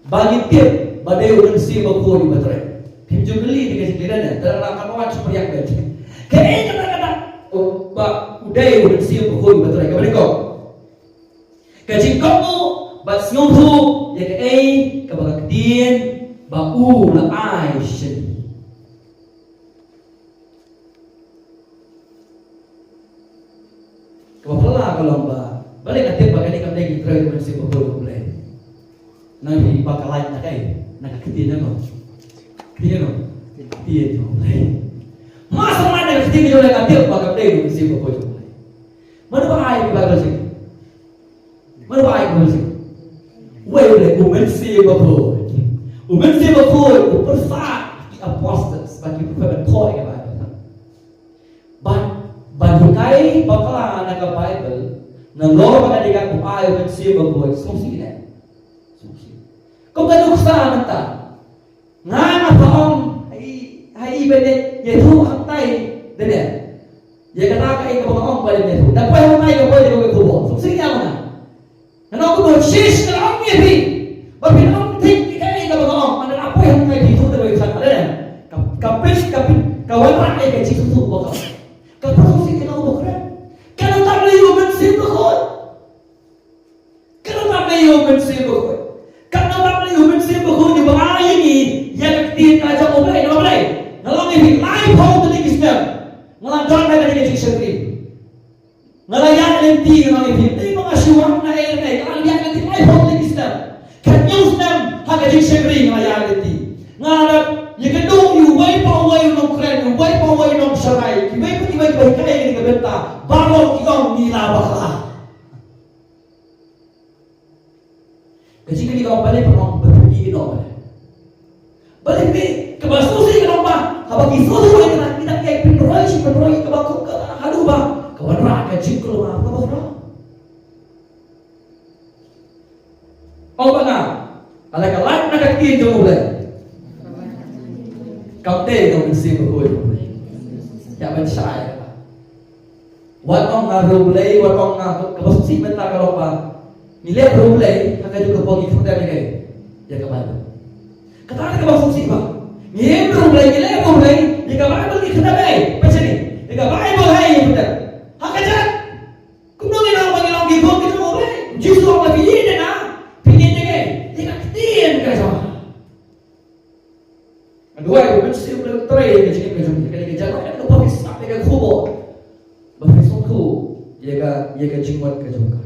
ba ngin tip ba dei u Mynsiem Bakhuid uba trei? Phim ju kylli ïa ka jingkylli, dang dang ka wan shu pyrshah beit. Kaei kata ka dak, oh, ba u dei u Mynsiem Bakhuid uba trei? Kaba nyngkong, ka jingkohnguh bad sngewthuh ïa kaei kaba ka ktien ba u la ai sha ngi. Kaba phylla ka long ba, balei nga tip ba kane kam dei ka jingtrei u Mynsiem Bakhuid jong U Blei? Nang phi ba ka lait na kaei? Na ka ktien jong U Blei. Ktien jong U Blei. Ktien jong U Blei. Mar shu lait na ka ktien jong U Blei nga tip ba kam dei u Mynsiem Bakhuid jong U Blei. Mano ba ai ka Baibl sha ngi? Mano ba ai ka Baibl sha ngi? Wei U Blei, u Mynsiem Bakhuid. U Mynsiem Bakhuid u pyrshah ki apostles bad ki prophet ban thoh ïa ka Baibl. Bad, bad ban hikai bakla na ka Baibl, nalor ba ka dei ka kum ai u Mynsiem Bakhuid, sngewsih ne? Sngewsih. Kum ka nuksa mynta. Nga, nga sa ong ha i, ha i ba ïathuh hangtai, dei ne? Ïa kata kaei kaba nga ong ba dei ïathuh. Da poi hangtai ka poi da kawei ka khubor. Sngewsih ïa nga. Nga ong kumno, shish, nga ong ïa phi. Ba phin ong thik ïa kaei kaba nga ong. Nga ong phi hangtai phi ïathuh da kawei ka khubor, dei ne? Ka, ka pis, ka pis, ka wanrah ïa ka jingsngewthuh ba ka ong. Ka pynshai ïa nga uba kren. Ka dei tang ïa u Mynsiem Bakhuid. Ka dei tang ïa u Mynsiem Bakhuid. Ka dei tang ïa u Mynsiem Bakhuid uba ai ïa ngi ïa ka ktien ka jong U Blei, namar balei? Nga la ong ïa phi, laiphew tylli ki snem nga la don ha kane ka jingshakri. Nga la ïaid lynti, nga ong ïa phi, dei ba nga shu wan na ei na ei, nga la ïaid lynti laiphew tylli ki snem. Khathynñiew snem ha ka jingshakri nga la ïaid lynti. Nga la ïakynduh ïa uwei pa uwei u nongkren, uwei pa uwei u nongsharai, kiwei pa kiwei kiba hikai ïa kane ka bynta, baroh ki ong ngi la bakla. Ka jingkylli ka ong balei phi ong ba phi ïeh noh balei? Balei phi, kaba sngewsih ka long ba haba ki sngewthuh ïa kata, kita ki pynroi shi pynroi kaba kum kata haduh ba ka wanrah ka jingkulmar kaba khraw. Ong ba nga, ka la ka lait na ka ktien jong U Blei. Kam dei ka Mynsiem Bakhuid. Ïa ban shai. Wat ong nga riewblei, wat ong nga, kaba sngewsih mynta ka long ba ngi leh riewblei, ha kajuh ka por ngi kyntait ïa kaei? Ïa ka Baibl. Kata ka dei kaba sngewsih ba ngi riewblei, ngi leh riewblei, ïa ka Baibl ngi kyntait ïa kaei? Peit shane, ïa ka Baibl hi ngi kyntait. Ha ka jan. Kumno ngi long ba ngi long ki khun ki jong U Blei? U Jisu u ong ba phi ïeit ïa nga, phi ïeit ïa kaei? Ïa ka ktien ka jong nga. Nga duwai ba u Mynsiem Bakhuid un trei ïa ka jingim ka jong ngi, kane ka jingmut, kane ka ba phi sngap ïa ka khubor, ba phi sngewthuh ïa ka, ïa ka jingmut ka jong ka.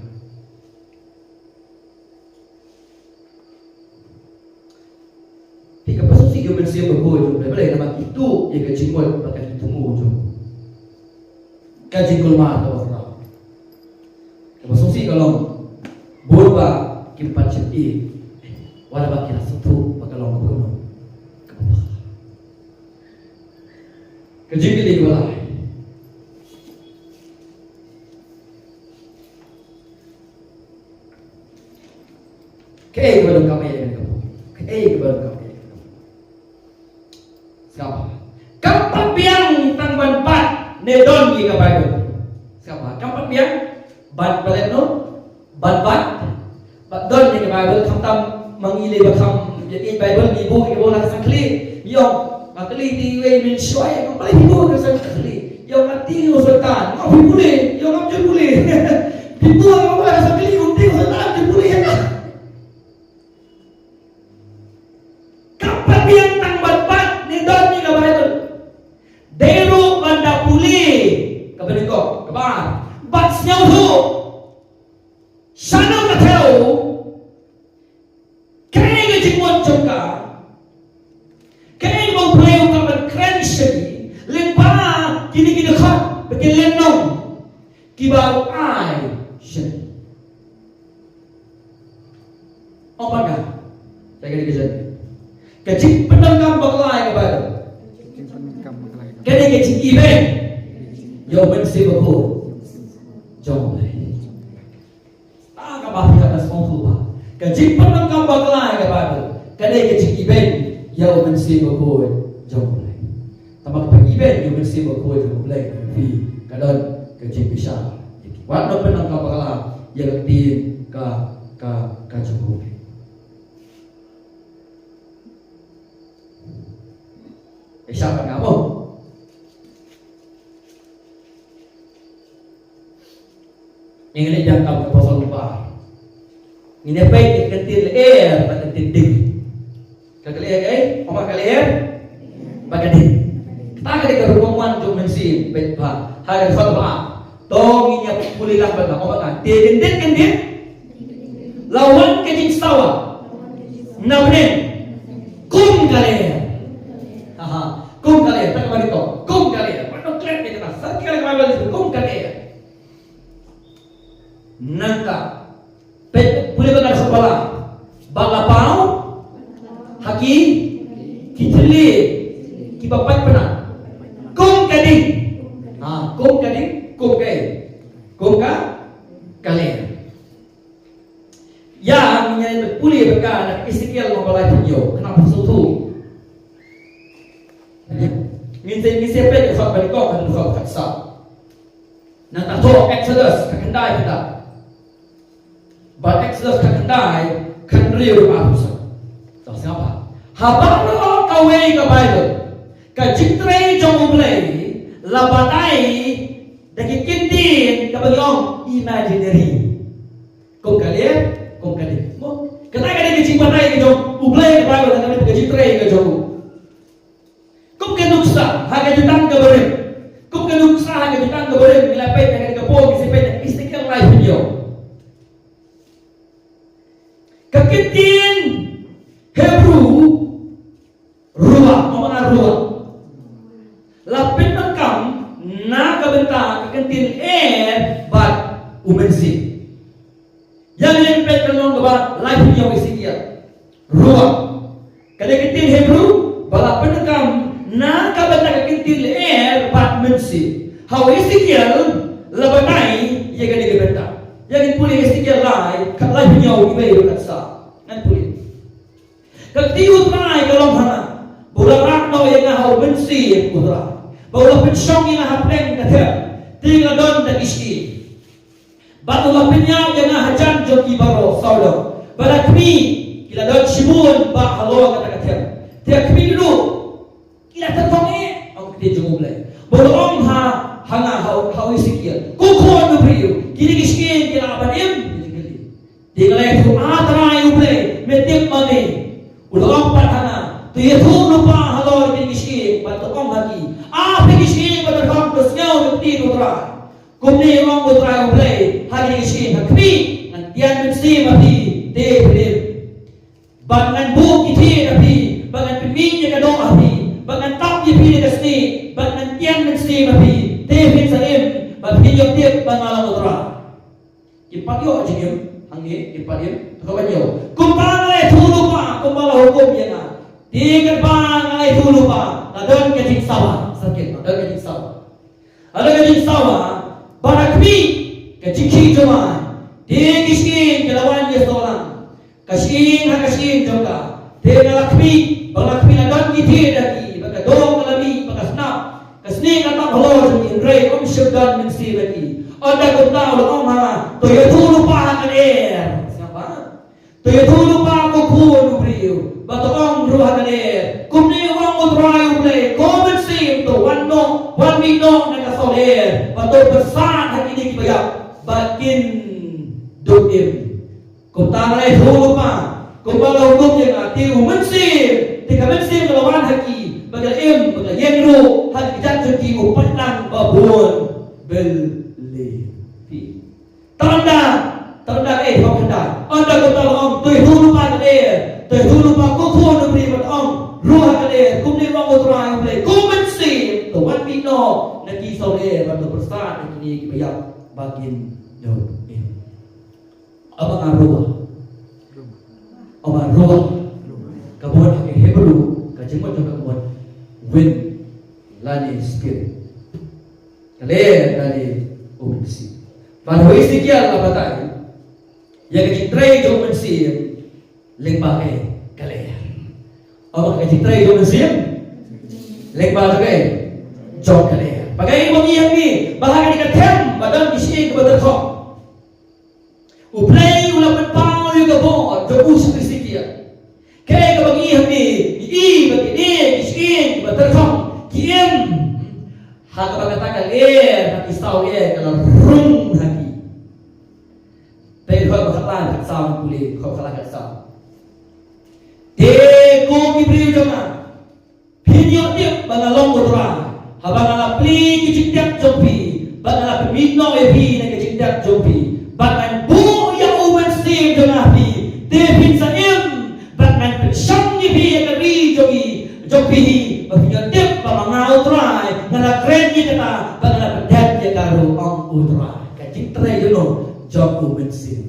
Phi, kaba sngewsih ïa u Mynsiem Bakhuid jong U Blei, balei? Namar ki tuh ïa ka jingmut bad ka jingthmu jong u. Ka jingkulmar kaba khraw. Kaba sngewsih ka long, bun ba kim pat shym ïeit, wat la ba ki la sngewthuh ba ka long kaba kumno, kaba bakla. Ka jingkylli kaba lai. Kaei kaba donkam ïa kane ka pule? Kaei kaba donkam ïa kane ka pule? Sngap bha. Kam pat biang tang ban bat ne don ïa ka Baibl. Sngap bha. Kam pat biang ban, ban leh noh, ban bat, ban don ïa ka Baibl. Khamtam ma ngi lei ba kham ïeit Baibl, ngi buh ïa ka Baibl ha ka shongkhlieh. Ngi ong, nga kylli te iwei i mynshuwa, ong, balei phi buh ha ka shongkhlieh? Ïa, nga tieng u Soitan. Nga ong, phi pule? Ïa, ngam ju pule. Phi buh ha ka Baibl ha ka shongkhlieh, u tieng u Soitan, phi pule ïa nga. Kam pat biang tang ban bat ne don ïa ka Baibl. Dei ruh ban da pule. Kaba nyngkong, kaba ar, ban sngewthuh shano ka thew, kaei ka jingmut jong ka, kaei ba U Blei u kwah ban kren sha ngi lyngba kine ki dkhot ba ki lynnong kiba u ai sha ngi. Ong pat nga, sa kane ka jingpyndonkam bakla ïa ka Baibl. Kane ka jingibeiñ ïa U Mynsiem Bakhuid jong U Blei. Tang kaba phi hap ban sngewthuh ba ka jingpyndonkam bakla ïa ka Baibl, kane ka jingibeiñ ïa U Mynsiem Bakhuid jong U Blei. Tang ba ka ibeiñ ïa U Mynsiem Bakhuid jong U Blei, phi, ka don ka jingbishar. Wat nym pyndonkam bakla ïa ka ktien ka, ka, ka jong U Blei. Ka shah pat nga mo. Ngin ïa biang kam ka pasal ba ngin ïa peit ïa ka ktien lyer bad ka ktien ding. Ka lyer kaei? Ong ba ka lyer bad ka ding. Kata ka dei ka rukom wan jong U Mynsiem, peit bha ha ka dkhot ba ar. To ngin ïa pule lang bad ba, ong ba ka, te kyndit kyndit la wan ka jingsawa na bneng kum ka lyer. Aha, kum ka lyer, ta ka ba dei to, kum ka lyer. Pat to klet ïa kata, sa klet ka Baibl, kum ka lyer. Nangta, peit, pule ba ka dei sa ba la, ba la paw ha ki, ki thylliej kiba pait pynat kum ka ding. Ha, kum ka ding, kum ka, kum ka, ka lyer. Ïa, ngin ïa pule ba ka na Esekiel lynnong ba laiphew hynñiew, khnang ba sngewthuh. Ngin sa, ngin sa peit ka dkhot ba nyngkong haduh ka dkhot khatsaw. Nangta to Exodus ka khyndai khyndai. Bad Exodus ka khyndai khathynriew arphew san. To sngap bha. Ha baroh kawei ka Baibl, ka jingtrei jong U Blei la batai da ki kyntien kaba ngi ong imaginary. Kum ka lyer, kum ka ding. Mo, kata ka dei ka jingbatai ka jong U Blei ha ka Baibl, kata ka dei ka jingtrei ka jong u. Kum ka nuksa ha ka jutang kaba rim. Kum ka nuksa ha ka jutang kaba rim. Ngi la peit ha kane ka por, ngi sa peit ha Esekiel laiphew hynñiew. Ka ktien Hebru ruach, ong ba nga ruach, la pyndonkam na ka bynta ka ktien lyer bad U Mynsiem. Ïa ngin peit ka lynnong kaba laiphew hynñiew Esekiel. Ruach. Ka dei ka ktien Hebru ba la pyndonkam na ka bynta ka ktien lyer bad mynsiem. Ha u Esekiel la batai ïa kane ka bynta. Ïa ngin pule Esekiel lai, khatlai hynñiew, khatlai khatsaw. Ngan pule. Ka kti U Trai ka long ha nga ba u la rah noh ïa nga ha u Mynsiem U Trai, ba u la pynshong ïa nga ha pdeng ka them, te nga la don da ki shyieng. Bad u la pynïap ïa nga hajan jong ki baroh sawdong. Bad ha khmih ki la don shibun bah halor kata ka them. Te ha khmih ruh ki la tyrkhong eh, ong ka ktien jong U Blei. Bad u la ong ha, ha nga, ha u, ha u Esekiel, ko khun u briew, kine ki shyieng ki la ban im? Te nga la ïathuh, A Trai U Blei, me tip ma me. U la ong pat ha nga, to ïathuh lypa halor kine ki shyieng bad to ong ha ki, A phi ki shyieng ba tyrkhong, to sngew ïa ka ktien U Trai. Kumne ong U Trai U Blei ha kine ki shyieng, ha khmih ngan tian mynsiem ha phi, te phin im. Bad ngan buh ki thied ha phi, bad ngan pynmih ïa ka doh ha phi, bad ngan tap ïa phi da ka snieh, bad ngan tian mynsiem ha phi, te phin sa im, bad phin ïoh tip ba nga long U Trai. Kim pat ïoh jingim hangne, kim pat im. Te kaba hynñiew, kumta nga la ïathuh lypa kumba la hukum ïa nga. Te katba nga la ïathuh lypa, la don ka jingsawa. Sa kit, la don ka jingsawa. La don ka jingsawa, bad ha khmih ka jingkhih jumai, te ki shyieng ki la wan ïasoh lang. Ka shyieng ha ka shyieng jong ka. Te nga la khmih, ba nga la khmih la don ki thied ha ki, ba ka dong ka la mih, ba ka snap. Ka snieh ka tap halor jong ki, hynrei ym shym don mynsiem ha ki. Ynda kumta u la ong ha nga, to ïathuh lypa ha ka lyer. Sngap ba? To ïathuh lypa ko khun u briew. Bad to ong ruh ha ka lyer, kumne u ong U Trai U Blei, ko mynsiem to wan noh, wan mih noh na ka sawlyer. Bad to pyrsad ha kine kiba ïap, ba kin duh im. Kumta nga la ïathuh lypa, kumba la hukum ïa nga, te u mynsiem, te ka mynsiem ka la wan ha ki, ba ka la im, ba ka la ïeng ruh, ha ki kjat jong ki u paitlang ba bun bylli. Phi. Tang da, tang da, eh, hok da. Ynda kumta la ong, to ïathuh lypa ha ka lyer, to ïathuh lypa ko khun u briew bad ong ruh ha ka lyer, kumne u ong U Trai U Blei, ko mynsiem, to wan mih noh na ki sawlyer, bad to pyrsad na kine kiba ïap ba kin duh im. Aba nga ruh. Aba ruh. Ka mut ha ka Hebru, ka jingmut jong ka mut wind lane spirit. Ka lyer lane u mynsiem. Bad ha u Esekiel la batai ïa ka jingtrei jong u mynsiem lyngba ka lyer. Aba ka jingtrei jong u mynsiem lyngba ka lyer, jong ka lyer. Ba ka ïa ba ngi ïa ngi, ba ha kane ka them ba don ki shyieng kiba tyrkhong. U Blei u la pynpaw ïa ka bor jong u sha u Esekiel. Kaei kaba ngi ïohi hangne, ngi i ba kine ki shyieng kiba tyrkhong ki im ha kaba kata ka lyer, ha ki saw lyer ka la rung ha ki. Te dkhot ba khatsan, khatsan pule, dkhot khatsan khatsan. Te ko ki briew jong nga, phin ïoh tip ba nga long U Trai, haba nga la plie ki jingtep jong phi, bad nga la pynmih noh ïa phi na ki jingtep jong phi, bad ngan buh ïa u Mynsiem jong nga ha phi, te phin sa im, bad ngan pynshong ïa phi ïa ka ri jong i, jong phi hi, ba phin ïoh tip ba ma nga U Trai nga la kren ïa kata, bad nga la pyndep ïa ka ruh, ong U Trai. Ka jingtrei jong u, jong u Mynsiem.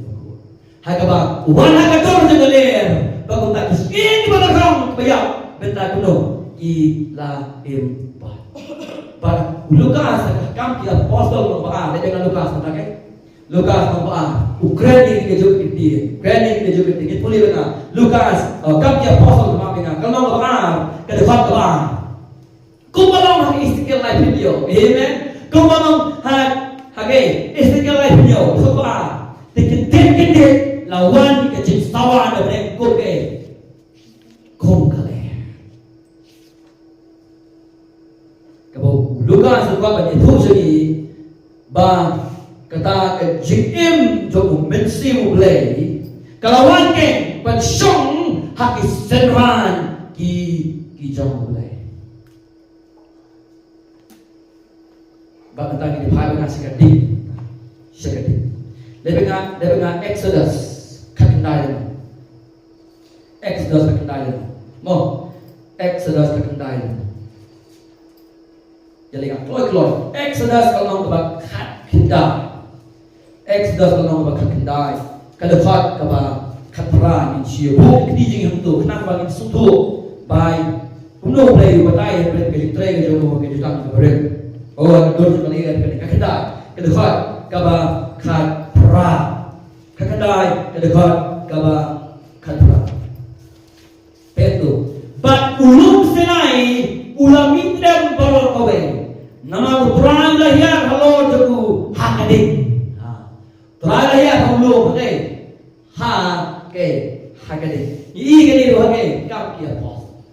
Ha kaba u wan ha ka dur jong ka lyer, ba kumta ki shyieng kiba tyrkhong kiba ïap, mynta kumno ki la im pat. Bad u Lukas ha ka Kam ki Apostol lynnong ba ar, leit bad nga Lukas mynta, okay? Lukas lynnong ba ar, u kren ïa kine ki jingkit, kren ïa kine ki jingkit, ngin pule bad nga. Lukas, uh, Kam ki Apostol lynnong ba ar, ka lynnong ba ar, ka dkhot ba ar. Kumba long ha Esekiel laiphew hynñiew. Amen. Kumba long ha, ha ka Esekiel laiphew hynñiew. Kumba. Te kyndit kyndit la wan ka jingsawa na bneng kum ka, kum ka lyer. Kaba u Lukas u kwah ban ïathuh sha ngi ba kata ka jingim jong u Mynsiem U Blei ka la wan keiñ ban shong ha ki synran ki, ki jong U Blei. Bad mynta ngin ïa phai bad nga sha ka ding. Sha ka ding. Leit bad nga, leit bad nga Exodus khatkhyndai. Exodus khatkhyndai. Mo, Exodus khatkhyndai. Ïa leit nga kloi kloi. Exodus ka lynnong kaba khatkhyndai. Exodus ka lynnong kaba khatkhyndai, ka dkhot kaba khatphra. Ngin shu buh kti jingim to khnang ba ngin sngewthuh ba kumno U Blei u batai hapdeng ka jingtrei ka jong u ha ka jutang ka barim. Oh, ka dur jong ka lyer, ka khatkhyndai, ka dkhot kaba khatphra. Khatkhyndai, ka dkhot kaba khatphra. Peit to. Bad u lum Sinai u la mih dem baroh kawei, namar U Trai u la hiar halor jong u ha ka ding. Ha. U Trai u la hiar ha u lum, ha kaei? Ha kaei? Ha ka ding. Ngi i kane ruh ha kaei? Kam ki Apostol.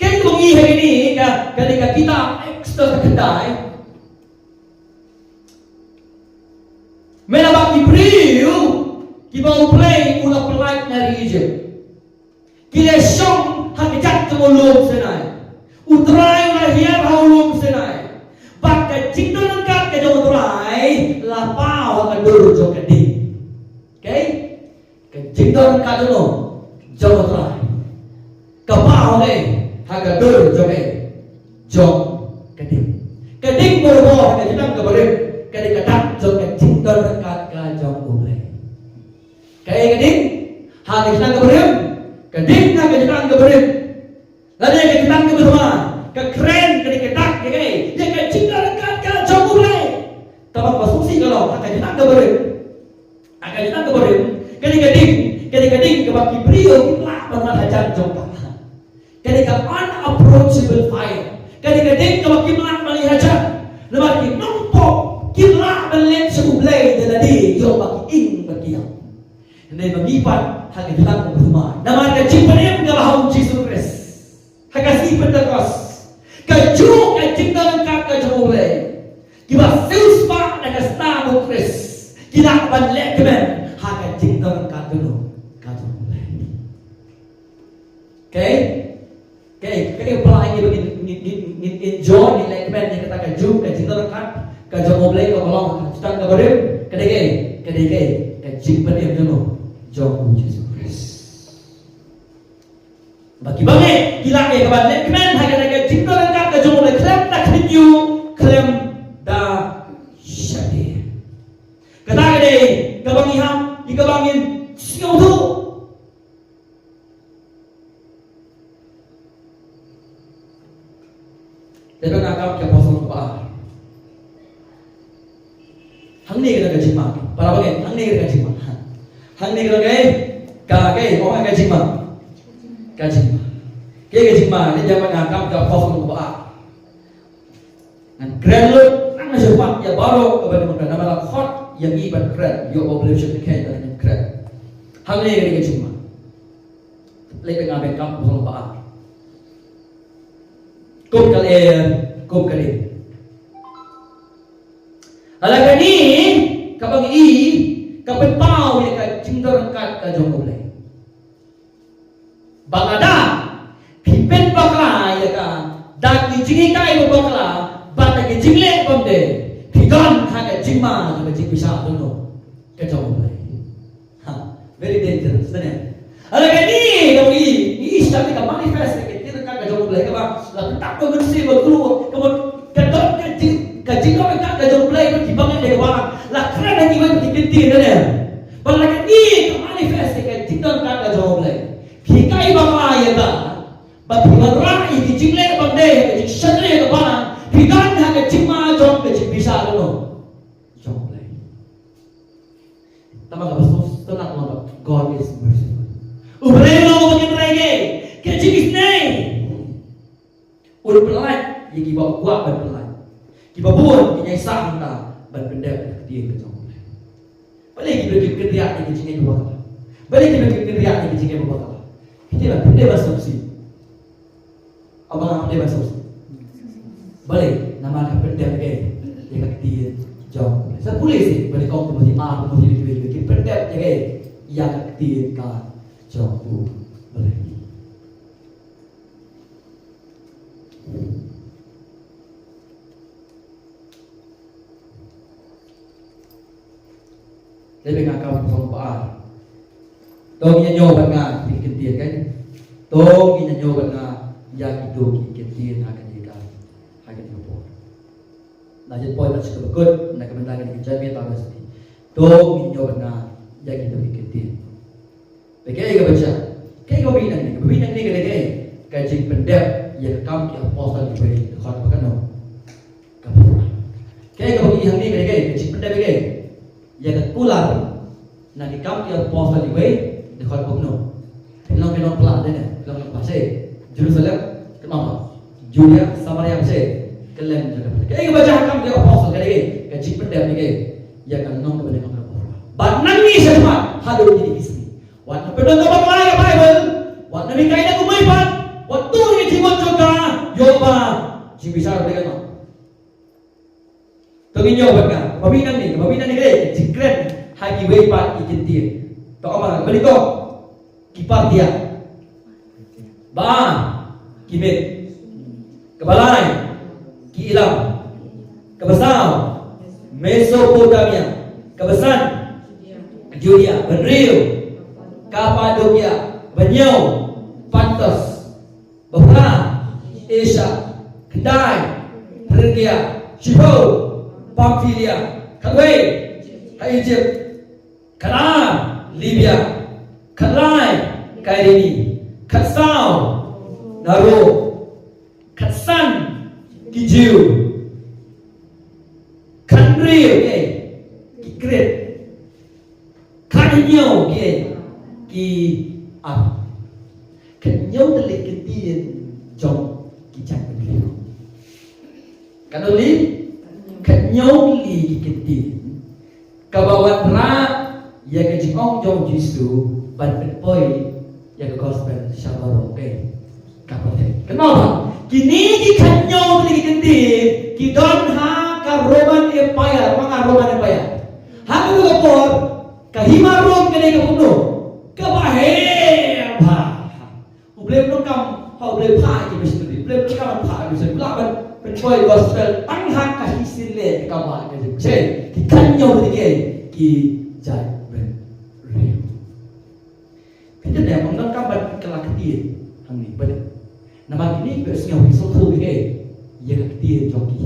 Kaei kaba ngi i ha kane ka, kane ka kitab Exodus khatkhyndai. Mynta ba ki briew kiba U Blei u la pynlait na ri Egypt. Ki la shong ha ka jaka jong u lum Sinai. U Trai u la hiar ha u lum Sinai. Bad ka jingdon ryngkat ka jong U Trai la paw ha ka dur jong ka ding. Okay? Ka jingdon ryngkat jong u, jong U Trai, ka paw ha ka dur jong ka, jong ka ding. Ka ding barabor ha ka jutang ka barim ka dei ka dak jong ka jingdon ryngkat ka jong U Blei. Kaei ka ding ha ka jutang ka barim? Ka ding ha ka jutang ka barim. Lane ka jutang kaba thma, ka kren ka dei ka dak ïa kaei? Ïa ka jingdon ryngkat ka jong U Blei. Tangba ba sngewsih ka long ha ka jutang ka barim. Ha ka jutang ka barim, ka dei ka ding, ka dei ka ding ka Ki briew kim lah ban wan hajan jong ka. Ka dei ka unapproachable fire. Ka dei ka ding kaba kim lah ban leit hajan. Namar ki nongpop kim lah ban leit sha U Blei da lade ïoh ba ki ïeng bad ki ïap. Hynrei ma ngi pat ha ka jingïap kaba thymmai namar ka jingpynim kaba ha u Jisu Khrist. Ha ka sngi Pentekost, kajuh ka jingdon ryngkat ka jong U Blei kiba siewspah na ka snam u Khrist ki lah ban lehkmen ha ka jingdon ryngkat jong u, ka jong U Blei. Okay? Okay, ka dei ba ngin, ngin, ngin, ngin enjoy, ngin lehkmen ïa kata kajuh ka jingdon ryngkat ka jong U Blei kaba long ha ka jutang kaba rim, ka dei kaei, ka dei kaei, ka jingpynim jong u, jong u Jisu Khrist. Ba kiba ngeit ki lah ïa kaban lehkmen ha kata ka jingdon ryngkat ka jong U Blei khlem da khynñiuh khlem da shadien. Kata ka dei kaba ngi hap ïa kaba ngin sngewthuh. Te ba nga kam ki apostol ba. Hangne ka dei ka jingma. Para bangeit, hangne ka dei ka jingma. Hangne ka dei ka, ka, ka, oh, ka jingma. Ka jingma. Ka, ka jingma, ne jingma nga kam ka apostol ba. Ngan kren lut, nang na shupat ïa baroh kaba nyngkong namar la khot ïa ngi ban kren, ïoh ba believe shit ka ngan kren. Hangne ka dei ka jingma. Lei ka nga ban kam apostol ba. Kum ka lei, kum ka lei. Hala kane kaba ngi i ka pynpaw ïa ka jingdon ryngkat ka jong U Blei. Ba lada phi pynbakla ïa ka da ki jinghikai ba bakla bad da ki jingleh bym dei, phi don ha ka jingma jong ka jingbishar jong u, ka jong U Blei. Ha, very dangerous, ne? Hala kane ka ngi, ngi start ka manifest ka jingkyrkhu ka jong U Blei kaba la pynthikna mynsiem ba kyrkhu, kaba ka don ka jing, ka jingkyrkhu ka jong U Blei ba ki bang ïa ka balang, la kren ha kiwei pat ki kyntien, ne? Ba la kane ka manifest ka jingkyrkhu ka jong U Blei. Phi kai ba ka ïa ka, ba phi wanrah ïa ki jingleh bym dei, ka jingshakri ïa ka balang, phi don ha ka jingma jong ka jingbishar jong U Blei. Tangba kaba sngewtynnat long ba God is merciful. U Blei u long uba kynrei, ka jingisynei. Un pyllait ïa kiba kwah ban pyllait. Kiba bun kin ïai sah hangta ban pyndep ïa ka ktien ka jong U Blei. Balei kiba kim kynriah ïa ka jingngeit ba bakla? Balei kiba kim kynriah ïa ka jingngeit ba bakla? Kita ba pyndep ba sngewsih. Aba nga dei ban sngewsih. Balei, namar ka pyndep ïa ka ktien jong U Blei. Sa pule seh, balei kong Timothi ar, Timothi dei dei ki pyndep ïa ka ktien ka jong U Blei. Te ba nga kam phong ba ar. To ngin ïa ñiew bad nga ki kyntien, kan? To ngin ïa ñiew bad nga ïa kito ki kyntien ha kane ka, ha kane ka por. Na jan poi na shu ba kut na ka bynta kane ka jingmut ba sdang. To ngin ïa ñiew bad nga ïa kito ki kyntien. Ba kaei kaba jia, kaei kaba pynbna ne, kaba pynbna ne ka dei kaei, ka jingpyndep ïa ka kam ki apostol kiba dei, dkhot ba kano, kaba pura. Kaei kaba pynbna ne ka dei kaei, ka jingpyndep ïa kaei, ïa ka kular na ki kam ki apostol kiba dei, dkhot ba kano. Pynlong, pynlong pla dei ne, pynlong pla sei, Jerusalem, kynmaw ba, Judea, Samaria, ba sei, kylleng jaka. Kaei kaba jia ha kam ki apostol ka dei kaei, ka jingpyndep ïa kaei, ïa ka nong kaba dei, kaba pura. Bad nangne shakhmat haduh kine ki sngi. Wat pyndonkam bakla ïa ka Baibl, wat nang hikai da kumne pat, wat tur ïa ki jingmut jong ka, ïoh ba jingbishar ba dei ka nong. To ngin ïoh bad nga, ba mih nangne, ba mih nangne ka dei, jingkren ha kiwei pat ki kyntien. To ong ba nga, ba dei ko, ki Parthia. Ba, ki Med. Kaba lai, ki Elam. Kaba saw, Mesopotamia. Kaba san, Judea. Ba hynriew, Kapadokia. Ba hynñiew, Pontus. Ba phra, Asia. Khyndai, Phrygia. Shiphew, Pamphylia. Khatwei, ha Egypt. Khatar, Libya. Khatlai, Kyrene. Khatsaw, Troas. Khatsan, ki Jiw. Khathynriew, eh, ki Krit. Khathynñiew, ki, eh, ki ïa ka jingong jong u Jisu ban pynpoi ïa ka gospel sha baroh ka pyrthei. Kynmaw ba kine ki khathynñiew tylli ki ktien ki don ha ka Roman Empire, ma nga Roman Empire. Ha kata ka por ka hima Rom ka dei ka kumno? Kaba heh bha. U Blei u donkam ha u Blei phah ki missionary. U Blei u donkam ban phah ki missionary. Lah ban pynpoi gospel tang ha ka hisien leh ka ba ka jingshai. Ki khathynñiew tylli ki jait bynriew. Phi tip ne, ym donkam ban kylla ktien hangne ba dei. Namar kine ki sngew ki sngewthuh ïa ka ktien jong ki.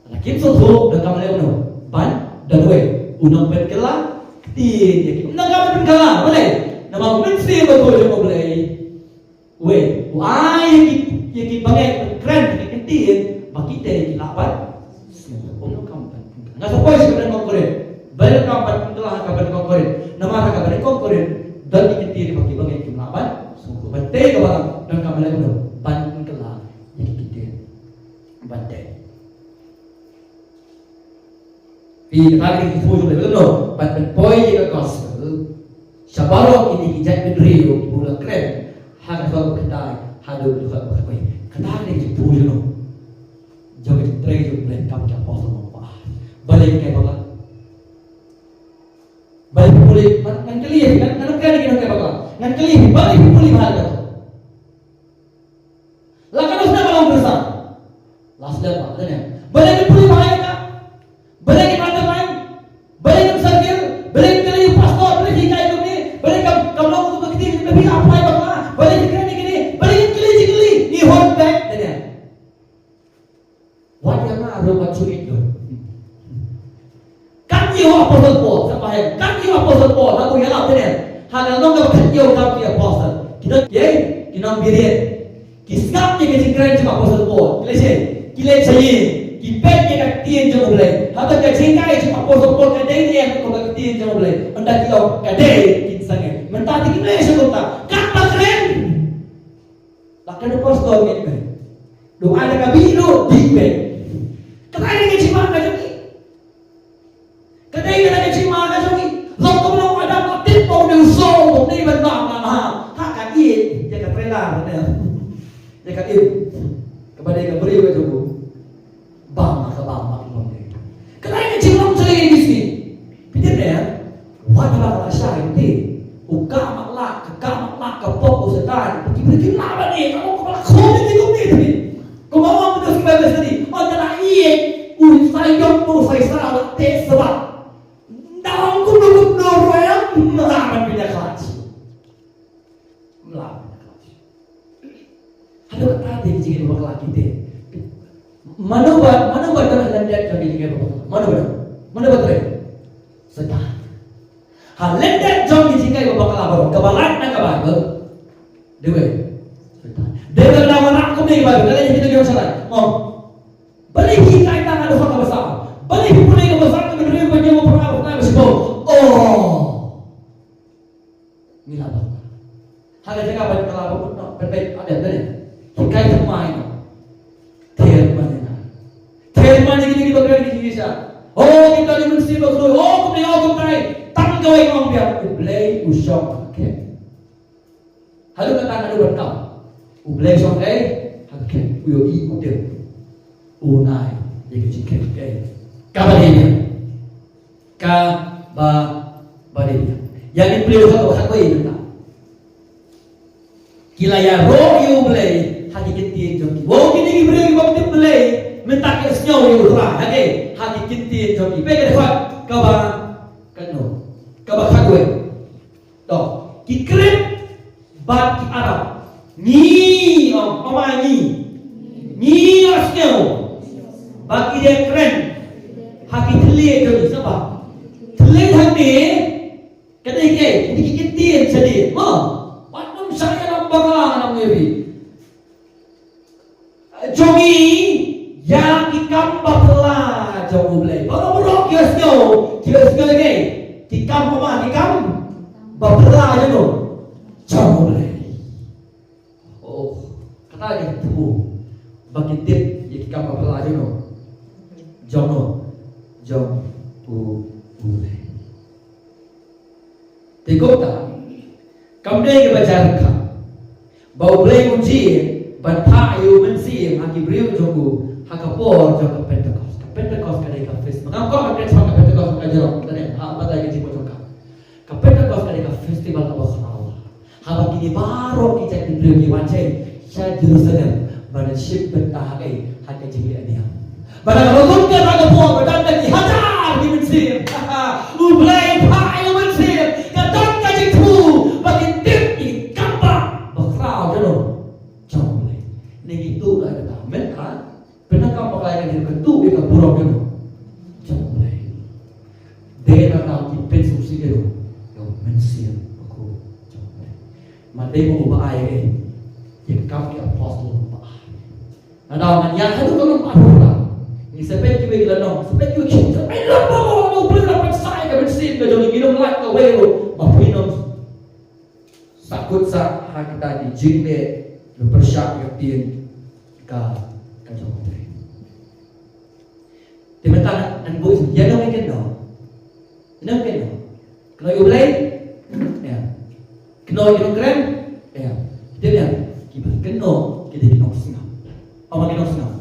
La kim sngewthuh, donkam leh kumno? Ban don uwei u nongpynkylla ktien ïa ki. Ym donkam ban pynkylla, balei? Namar u Mynsiem Bakhuid jong U Blei, uwei u ai ïa ki, ïa ki bangeit ban kren ïa ki ktien ba kita ki lah ban sngewthuh. Ym donkam ban pynkylla. Nga sa poi sha ka bneng Kong Korinth. Balei donkam ban pynkylla ha ka bneng Kong Korinth? Namar ha ka bneng Kong Korinth don ki ktien ba ki bangeit kim lah ban sngewthuh. Ban tei ka balang donkam leh kumno? Ban pynkylla ïa ki ktien. Ban tei. Phi, kata ka dei ka jingthmu jong U Blei, kata no, ban pynpoi ïa ka gospel sha baroh kine ki jait bynriew kiba u la kren ha ka dkhot ba khyndai haduh ka dkhot ba khatwei. Kata ka dei ka jingthmu jong no, jong ka jingtrei jong U Blei kam ki apostol ba ar. Balei ki kai bakla? Balei phi pule? Ngan, ngan kylli ïa phi, ngan, ngan kren ïa ki nongkai bakla. Ngan kylli ïa phi, balei phi pule bha ïa ka? La ka don snem ba long Khristan. La slem ba, la ne. Balei ki pule bha ïa ka? Balei ki mane mai? Balei ki circle? Balei ki kylli pastor? Balei ki kai kumne? Balei kam, kam long kumba kti, balei ki apply bakla? Balei ki kren ïa kine? Balei ki kylli, ki kylli? Ngi hon pek, la ne. Wat ïa nga ruh wat shu ïeit lut. Kat ïa u Apostol Paul, sa paham, kat ïa u Apostol Paul, ha u ïalap te ne. Ha ka long kaba khat ïa u kam ki apostol. Ki don, ki, ki nongbirit. Ki sngap ïa ka jingkren jong u Apostol Paul. Ki leit sha, ki leit sha ïing. Ki peit ïa ka ktien jong U Blei. Haba ka jingkren jong u Apostol Paul ka dei ne em kaba ka ktien jong U Blei. Mynta ki ong ka dei, kin sangeh. Mynta te kim leit sha kumta. Kat ba kren. Ba ka dei pastor ngeit me. Dei ka dei ka bih dei bih me. Ka dei ka jingma ka jong ngi. Ka dei ka dei ka jingma ka jong ngi. Long kumno Adam ka tip ba u dei u song, u dei ban bam na ha. Ha ka ïeit ïa ka trailer ne. Ïa ka ïeit. Kaba dei ka briew ka jong u. Bam ma ka bam ma ka bam. Ka dei ka jinglong jong ngi ki sngi. Phi tip ne, wat haba ka la shai te. U ka mak lak, ka ka mak lak, ka pop u Satan. Ki briew ki la ba ne, ka ong ka ba la khum ne, ki kum ne, ki. Kumba ong ka tus ki Bible study. Ong ka la ïeit, u Saigon, u Saisar, la te sabab. Nda ong kumno kumno ruh em, nda ban pynïakhlad. Mla. Haduh katta te ki jingeh bakla kite. Mano ba, mano ba don ha lyndet jong ki jingeh bakla? Mano ba don? Mano ba trei? Satan. Ha lyndet jong ki jingeh bakla baroh. Kaba lait na ka Baibl. Dei wei. Satan. Dei wei la wan kum dei Baibl. Ka leit kita jong Satan. Mo. Balei hi kai tang haduh kaba sa. Balei hi pule kaba sa kaba dei ba jong ba pernah ba pernah ba sibau. Oh. Ngi la bakla. Ha ka jaka ban kylla ba mut noh, ban peit ade ne. Ki kai thymmai noh. Ther mane na. Ther mane kine kiba kren ki jingïasha. Oh, kita ni Mynsiem Bakhuid. Oh, kumne, oh, kumtai. Tang kawei nga ong biang. U Blei u shong ha khyndiat. Haduh katta haduh ban kam. U Blei u shong ha khyndiat. U ïohi u tip. U nai ïa ka jingkren ka. Kaba dei ïa. Kaba, ba dei ïa. Ïa ngi briew ha ka khatwei mynta. Ki la ïaroh ïa U Blei ha ki ktien jong ki. Wow, kine ki briew ki bym tip Blei mynta ki sngew ïa U Trai. Ha ki, ha ki ktien jong ki. Peit ka dkhot kaba, kano, kaba khatwei. To, ki Krit bad ki Arab. Ngi, ong, ong ma ngi. Ngi ïohsngew ba ki dei kren ha ki thylliej jong ngi, sngewbha. Thylliej hangne ka dei kaei? Ka dei ki ktien shadien. Mo, wat nym shah ïalam bakla, ngan ong ïa phi. Jong ngi ïa ki kam baphylla jong U Blei. Baroh baroh ki ïohsngew, ki ïohsngew ïa ki, ki kam, ki kam baphylla jong U, jong U Blei. Oh, kata ka thmu ba ki tip ïa ki kam baphylla jong U, jong U, jong U, U Blei. Te kumta, kam dei kaba jia ryngkat ba U Blei u jied ban phah ïa U Mynsiem ha ki briew jong u ha ka por jong ka Pentekost. Ka Pentekost ka dei ka fest. Ba ngam kwah ban kren shaphang ka Pentekost ka jrong, ka dei ha ba dei ka jingmut jong ka. Ka Pentekost ka dei ka festival kaba khraw. Haba kine baroh ki jait ki briew ki wan sha Jerusalem ban shim bynta ha ka, ha ka jingleh niam. Bad haba la don kata ka por, ba don da ki hajar ki mynsiem. U Blei u phah ïa u Mynsiem, ka don ka jingthmu ba kin tip ïa ki kam ba khraw jong U Blei. Ne ngi tuh da kata, mynta pyndonkam bakla ïa ka dei ka tuh ïa ka burom jong U Blei. Dei na ka ki pynsngewsih ïa U Mynsiem Bakhuid jong U Blei. Ma dei ma u ba ai ïa ka kam ki apostle ba ai. Nada ngan ïa haduh ka long ba pura. Ngi sa peit kiwei ki lynnong, sa peit kiwei ki, sa peit lem ba U Blei u la pynshai ka mynsiem ka jong ngi, ngim lait kawei ruh ba phin ym sahkut sah ha kita ki jingleh ba pyrshah ïa ka ktien ka, ka jong U Blei. Te mynta ngan buh ïa ngi kynnoh. Ïa ngi kynnoh. Kynnoh ïa U Blei. Ïa. Kynnoh ïa ki nongkren. Ïa. Te ïa. Kiba kynnoh ki dei ki nongsngap. Ong ba ki nongsngap.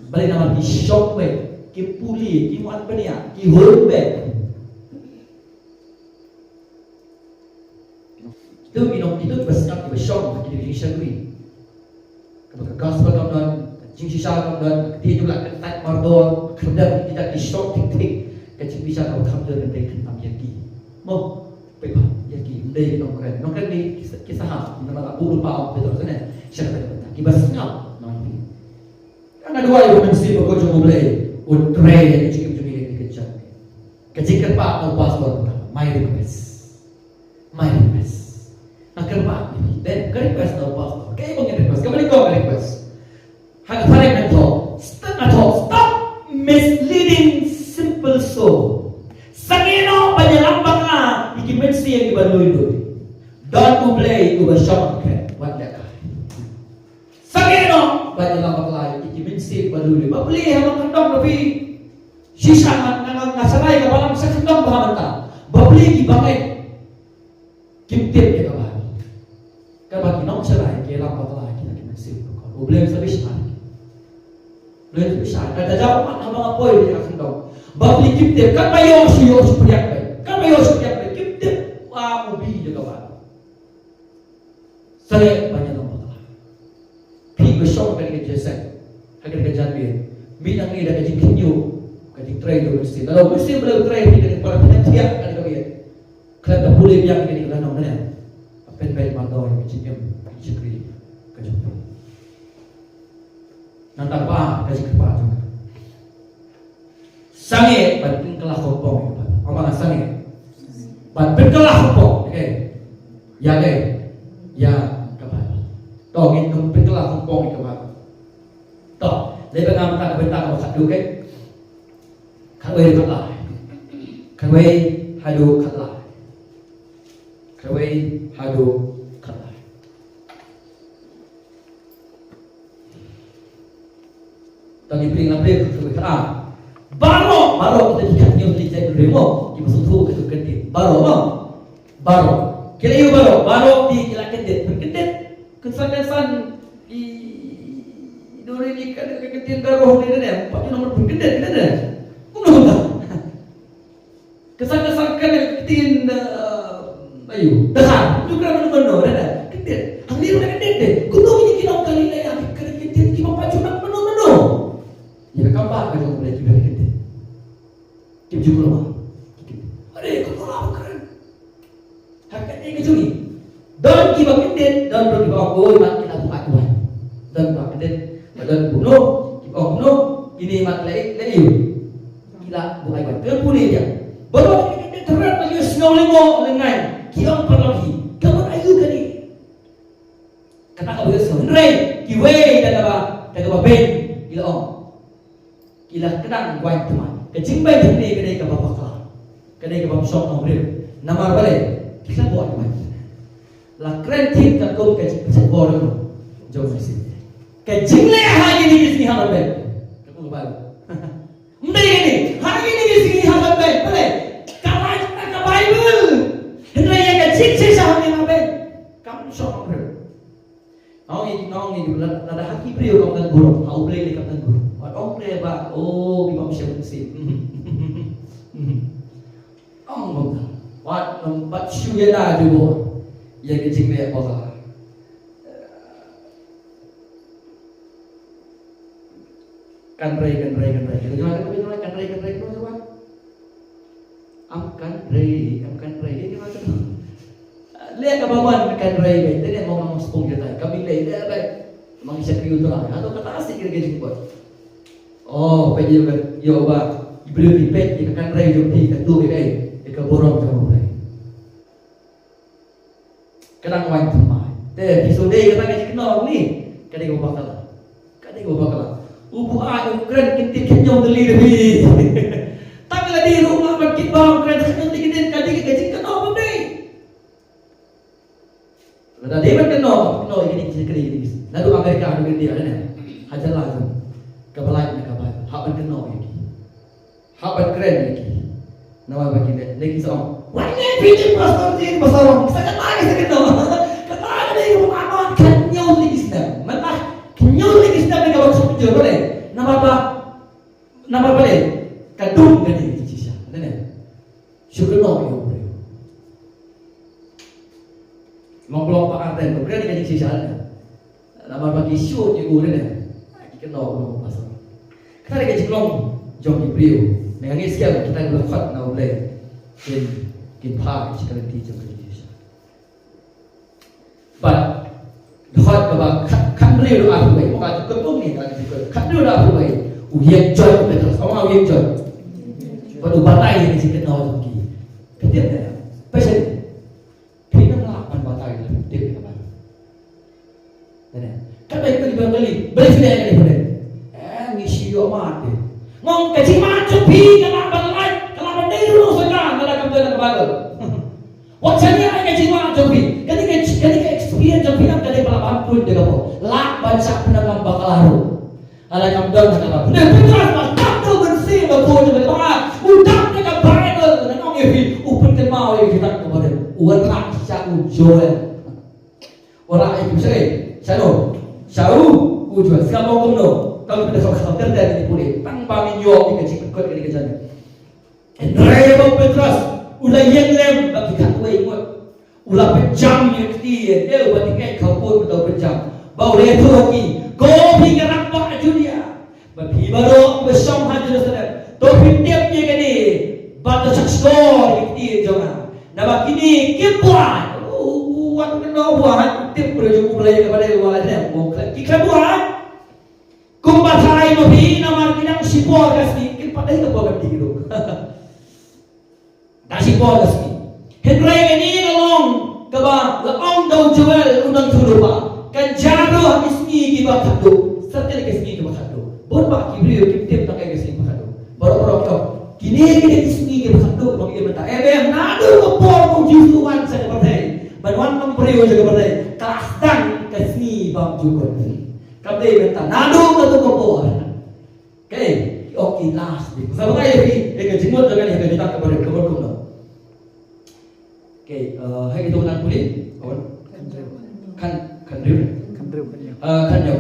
Balei? Namar ki shong beit, ki pule, ki mut bniah, ki hur beit. Kito ki nong, kito kiba sngap, kiba shong, ki dei ki shakri. Kaba ka gospel kam don, ka jingshisha kam don, ka ktien jong U Blei ka tait mardor, ka khyrdem kita ki shong thik thik, ka jingbishar kaba kham jur ka dei khamtam ïa ki. Mo, peit ba ïa ki, ym dei ki nongkren. Nongkren ki, ki sa, ki sahap, namar la buh lypa ong Petros ne, sha kata ka bynta. Kiba sngap, nong ïa ki. Ka nga duwai ba U Mynsiem Bakhuid jong U Blei un trei ïa ka jingim jong ngi ha kane ka jingim. Ka jingkyrpad na u pastor, my request. My request. Nga kyrpad ïa phi. Dei ka request na u pastor. Kaei ba nga request? Ka mane ka request? Ha ka phareng nga thoh. Stop, nga thoh. Stop misleading simple soul. Sangeh noh ban ïalam bakla ïa ki mynsiem kiba lui lui. Don U Blei uba shong ha ka, wat lehkai. Sangeh noh ban ïalam bakla ïa ki mynsiem ba lui lui. Ba plie ha ka kyndong ka phi. Shisha nga, nga, nga, nga sngewthuh ka balang sa kyndong ba ha mynta. Ba plie ki bangeit kim tip ïa ka Baibl. Kaba ki nongshakri ki ïalam bakla ïa ki mynsiem ba kor. U Blei sa bishar. U Blei sa bishar. Kata jauh mat haba nga poi ïa ka kyndong. Ba plie kim tip. Kaba ïoh shu ïoh shu pdiang beit. Kaba ïoh shu pdiang beit. Kim tip A u B ïa ka Baibl. Sangeh ban ïalam bakla. Phi ba shong ha kane ka jingïaseng, ha kane ka janmiet, mih nangne da ka jingkhynñiuh, ka jingtrei jong u Mynsiem. Lada u Mynsiem Blei u trei ïa phi, kane ka para phi, thiah kane ka miet. Khlem da pule biang ïa kane ka lynnong, ne? Pynbeit mardor ïa ka jingim, ka jingshakri ka jong phi. Nangta ba ka jingkyrpad jong ka. Sangeh ban pynkylla khongpong ïa ka Baibl. Ong ba nga sangeh ban pynkylla khongpong, okay. Ïa, okay. Ïa ka Baibl. To ngin ym pynkylla khongpong ïa ka Baibl. To, dei ba nga mynta ka bynta kaba khatduh, okay. Khatwei haduh khatlai. Khatwei haduh khatlai. Khatwei haduh khatlai. Tang ïa phi nga phi ka, ka, ka, ah. Baroh, baroh kita ki kat ñiew ki jait briew mo, ki ba sngewthuh ka ktien. Baroh mo. Baroh. Ki la ïoh baroh, baroh ki, ki la kyndit, pynkyndit. Kynsan kynsan i, i dore ni ka, ka ktien baroh ni ne, pat ju namar pynkyndit ne. Kumno kumta. Kynsan kynsan ka ktien, eh, aïu, dkhar. Ju kren mano mano, ne, ne. Kyndit. Hangne ruh kyndit de. Kumno kine ki long Galilea, ki kren kyndit, ki ba paw ju nang mano mano. Ïa ka kam ba ka jong U Blei ki ba kyndit. Kim ju kren. Are, kumno la ba kren. Ha kane ka jong ngi. Don kiba kyndit, don ruh kiba ong, oi, mat ki la buaid waiñ. Don ba kyndit, ba don kumno, kiba ong kumno, kine mat la, la ïoh. Ki la buaid waiñ. Te pule ïa. Baroh ki kyndit thret ba ki sngew lyngngoh lyngngai. Ki ong paralok hi. Ka mut aïu kane. Kata kaba ïohsngew. Hynrei kiwei da kaba, da kaba beiñ, ki la ong. Ki la kdang waiñ thymmai. Ka jingbeiñ thymmai ka dei kaba bakla. Ka dei kaba ym shong nongrim. Namar balei? Ki la buaid waiñ. La kren thik katkum ka jingpynshitbor jong u Mynsiem. Ka jingleh ha kine ki sngi ha ban beiñ. Ka kum ka Baibl. Ym dei kane, ha kine ki sngi ha ban beiñ, balei? Ka lait na ka Baibl. Hynrei Ngi lada, lada ha ki briew kam don burom, ha U Blei lei kam don burom. Wat ong re ba, oh, ki bym shym mynsiem. Ong bym don. Wat nym pat shu ïada jubor ïa ka jingleh bakla. Kynrei, kynrei, kynrei. Kynrei, kynrei, kynrei, kynrei, kynrei. Am kynrei, am kynrei, ïa kaba kynrei. Leh kaba mon kynrei, te ne mo ngam sngewthuh ïa tai. Kaba leh, leh, leh. Mang shakri u Trai. Hato kata sih kira kira jingpot. Oh, peit ïa ka, ïa ba. I briew ki peit ïa ka kynrei jong phi, ka tu ïa ka, ïa ka burom jong U Blei. Ka dang waiñ thymmai. Te phi shu dei kata ka jingkynnoh ni. Ka dei kaba bakla. Ka dei kaba bakla. U buaid u kren kin tip khynñiuh tylli da phi. Tang la dei ruh lah ban kit ba u kren khynñiuh tylli, ka dei ka jingkynnoh ba dei. Lada dei ban kynnoh, kynnoh ïa kine ki jingkynnoh ïa kine. Naduh Amerika haduh India ne. Ha jylla jong. Kaba lait na ka Baibl. Hap ban kynnoh ïa ki. Hap ban kren ïa ki. Namar ba ki leh, leh ki sa ong, wat leh phi te pastor te pastor ong. Sa kata ka sa kynnoh. Kata ka dei ka bym aman khynñiuh tylli ki snem. Mynta khynñiuh tylli ki snem ne kaba suk jur ba leh. Namar ba, namar ba leh. Ka dum ka dei ka jingshisha. Leh ne. Shu kynnoh ïa u briew. Long long ba arden, ba kren ïa ka jingshisha leh ne. Namar ba ki shu ïa u leh ne. Ki kynnoh u long pastor. Kata ka jinglong jong ki briew. Nga ngeit skhem kita kiba la khot na U Blei. Kin, kin phai sha ka lynti jong ka jingshisha. Bad dkhot kaba khat, khathynriew da arphew wei, mo ka jingkut bun ni ka jingkut. Khathynriew da arphew wei. U ïeng join u Petros, ong u ïeng join. Bad u batai ïa ka jingkynnoh jong ki. Ka tip ne. Passion. Phi nang lah ban batai ïa ka tip ka ba. Ka dei ka dei ban kali. Beri sini ka dei. Eh, ngi shu ïoh mad de. Ngong ka jingmad jong phi ka lah ban lait, ka lah ban dei ruh sa ka, ka lah kam dei ka ba. Wat shaniah ïa ka jingmad jong phi. Kane ka, kane ka experience jong phi, ka dei ba la ban pun da ka ba. Lah ban shah pyndonkam bakla ruh. Ala kam don ha ka ba. Pyndonkam bakla, tang tu ban sngewthuh bakla. U dang da ka Baibl, nga ong ïa phi, u pynkynmaw ïa u dang ka ba. U wanrah sha u Joel. Wanrah ïa u Joel. Sha no. Sha u, u Joel. Sngap mo kumno. Tang pyndonkam bakla, tang ba ngin ïoh ïa ka jingpynkut ïa ka jingim. Hynrei ïa u Petros u la ïeng lem bad ki khatwei ngut. U la pynjam ïa ka kti, ïa u ba tyngeh khappud bad u pynjam. Ba u la ïathuh ha ki, ko phi ki rangbah Judia, bad phi baroh kiba shong ha Jerusalem, to phin tip ïa kane bad to shahshkor ïa ka kti jong nga. Naba kine kim buaid. U, u, wat kynnoh buaid, u tip briew jong u Blei kaba dei u Blei ne. Ki khlem buaid. Kumba tharai ma phi namar ki dang shipor ka sngi, kin pat dei ka por ka dei ruh. Dang shipor ka sngi. Hynrei kane ka long kaba la ong da u Joel u nongïathuhlypa. Kan jia ruh ha ki sngi kiba khatduh. Sa tylli ki sngi kiba khatduh. Bun bah ki briew kim tip tang ïa ki sngi kiba khatduh. Baroh baroh ki ong, kine ki dei ki sngi kiba khatduh, ba ki ïa mynta. Em em, naduh ka por ba u Jisu u wan sha ka pyrthei. Ban wan kum briew sha ka pyrthei. Ka la sdang ka sngi bymjukut. Kam dei mynta, naduh kato ka por. Okay, okay, last bit. Sa batai ïa phi, eh, ka jingmut jong kane ka jutang kaba rim, ka mut kumno. Okay, eh, hai kito ngan pule. Kawan. Kan, kan rim. Kan rim. Eh, kan rim.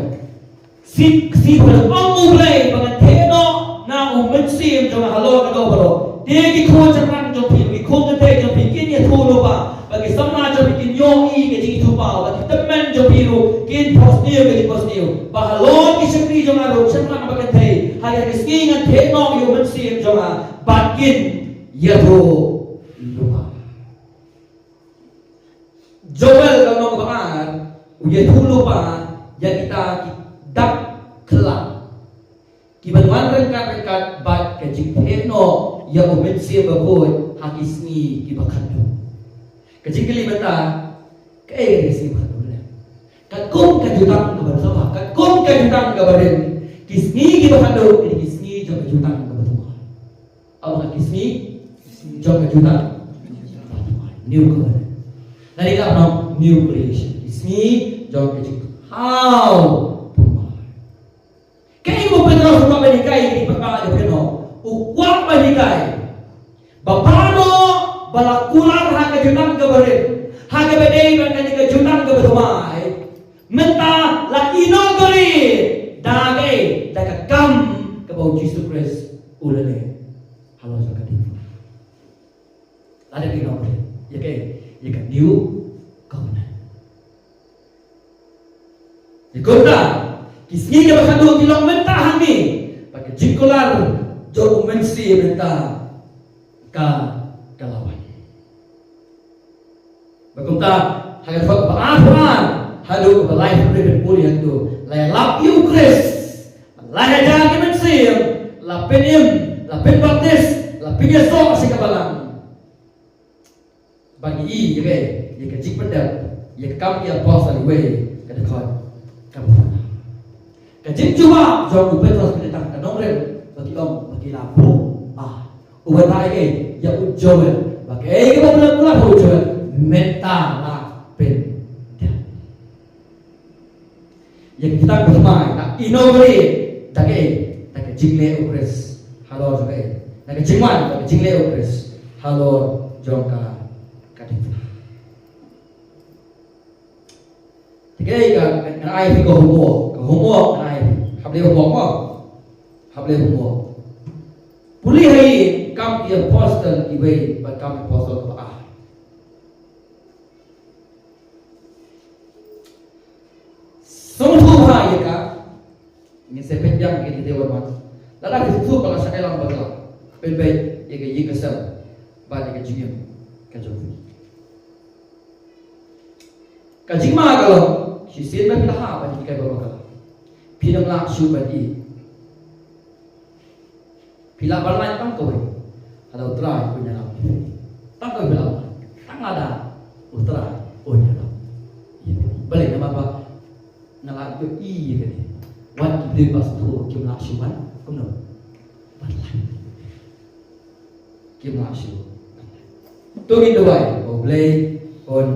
Sngi, sngi pynlong U Blei ba ngan theh noh na u mynsiem jong nga halor kata baroh. Te ki khun shynrang jong phi, ki khun kynthei jong phi kin ïathuh lypa. Ba ki samla jong phi kin ïohi ka jingithuhpaw, ba ki tymmen jong phi ruh kin phohsniew ka jingphohsniew. Ba halor ki shakri jong nga ruh, shynrang bad kynthei, ha kine ki sngi ngan theh noh ïa u mynsiem jong nga, bad kin ïathuh lypa. Joel ka lynnong ba ar, u ïathuh lypa ïa kita ki dak khyllah. Kiban wan ryngkat ryngkat bad ka jingtheh noh ïa u Mynsiem Bakhuid ha ki sngi kiba khatduh. Ka jingkylli mynta, kaei ka sngi ba khatduh ne? Katkum ka jutang kaba rim, katkum ka jutang kaba rim, ki sngi kiba khatduh ki dei ki sngi jong ka jutang kaba thymmai. Aba ki sngi jong ka jutang kaba thymmai. New covenant. Lane ka ong new creation. Ki sngi jong ka jutang kaba thymmai. Kaei ba u Petros u kwah ban hikai ïa ki paidbah jong u Khristan? U kwah ban hikai ba baroh ba la kular ha ka jutang kaba rim, ha kaba dei ban ka jutang kaba thymmai, Mynta la inaugurate da kaei? Da ka kam kaba u Jisu Khrist u la leh halor jong ka diengphna. La dep inaugurate ïa kaei? Ïa ka new covenant. Ïa kumta ki sngi kaba khadduh ki long mynta hangne ba ka jingkular jong u Mynsiem mynta ka, ka la wan. Ba kumta ha ka dkhot ba arphew ar haduh ba laiphew hynriew, pule hangto, la ïalap ïa u Khrist, la hajar ki mynsiem, la pynim, la pynbaptis, la pynïasoh sha ka balang. Ba ngi i ïa ka, ïa ka jingpyndep ïa ka Kam ki Apostol, iwei ka dkhot kaba phra. Ka jingjubab jong u Petros ka dei tang ka nongrim ba ki ong ba ki la buh. Ah, u batai ïa u Joel ba kaei kaba u la buh, u Joel, mynta la pyndep. Ïa kita ki thymmai la inaugurate da kaei? Da ka jingleh u Khrist halor jong kaei? Da ka jingwan, da ka jingleh u Khrist halor jong ka, ka diengphna. Te kaei ka, ngan ai phi ka homework, ka homework ngan ai phi. Hap leh homework mo? Hap leh homework. Pule ha i Kam ki Apostol iwei bad Kam ki Apostol kaba ar. Sngewthuh bha ïa ka. Ngin sa peit biang ïa kine ki dei wan wan. Lada phi sngewthuh ba la shah ïalam bakla, pynbeit ïa ka ïing ka sem bad ïa ka jingim ka jong phi. Ka jingma ka long, shisien ba phi la hap ban hikai ba bakla, phin ym lah shuh ban ïeh. Phi lah ban lait tang kawei, lada U Trai un ïalam ïa phi. Tang kawei phi lah ban lait, tang lada U Trai un ïalam ïa phi. Balei? Namar ba nga la ïohi ïa kane. Wat ki briew ba sngewthuh kim lah shuh ban, kumno, ban lait. Kim lah shuh. To ngin duwai ba U Blei un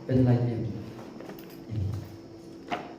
pynlait ïa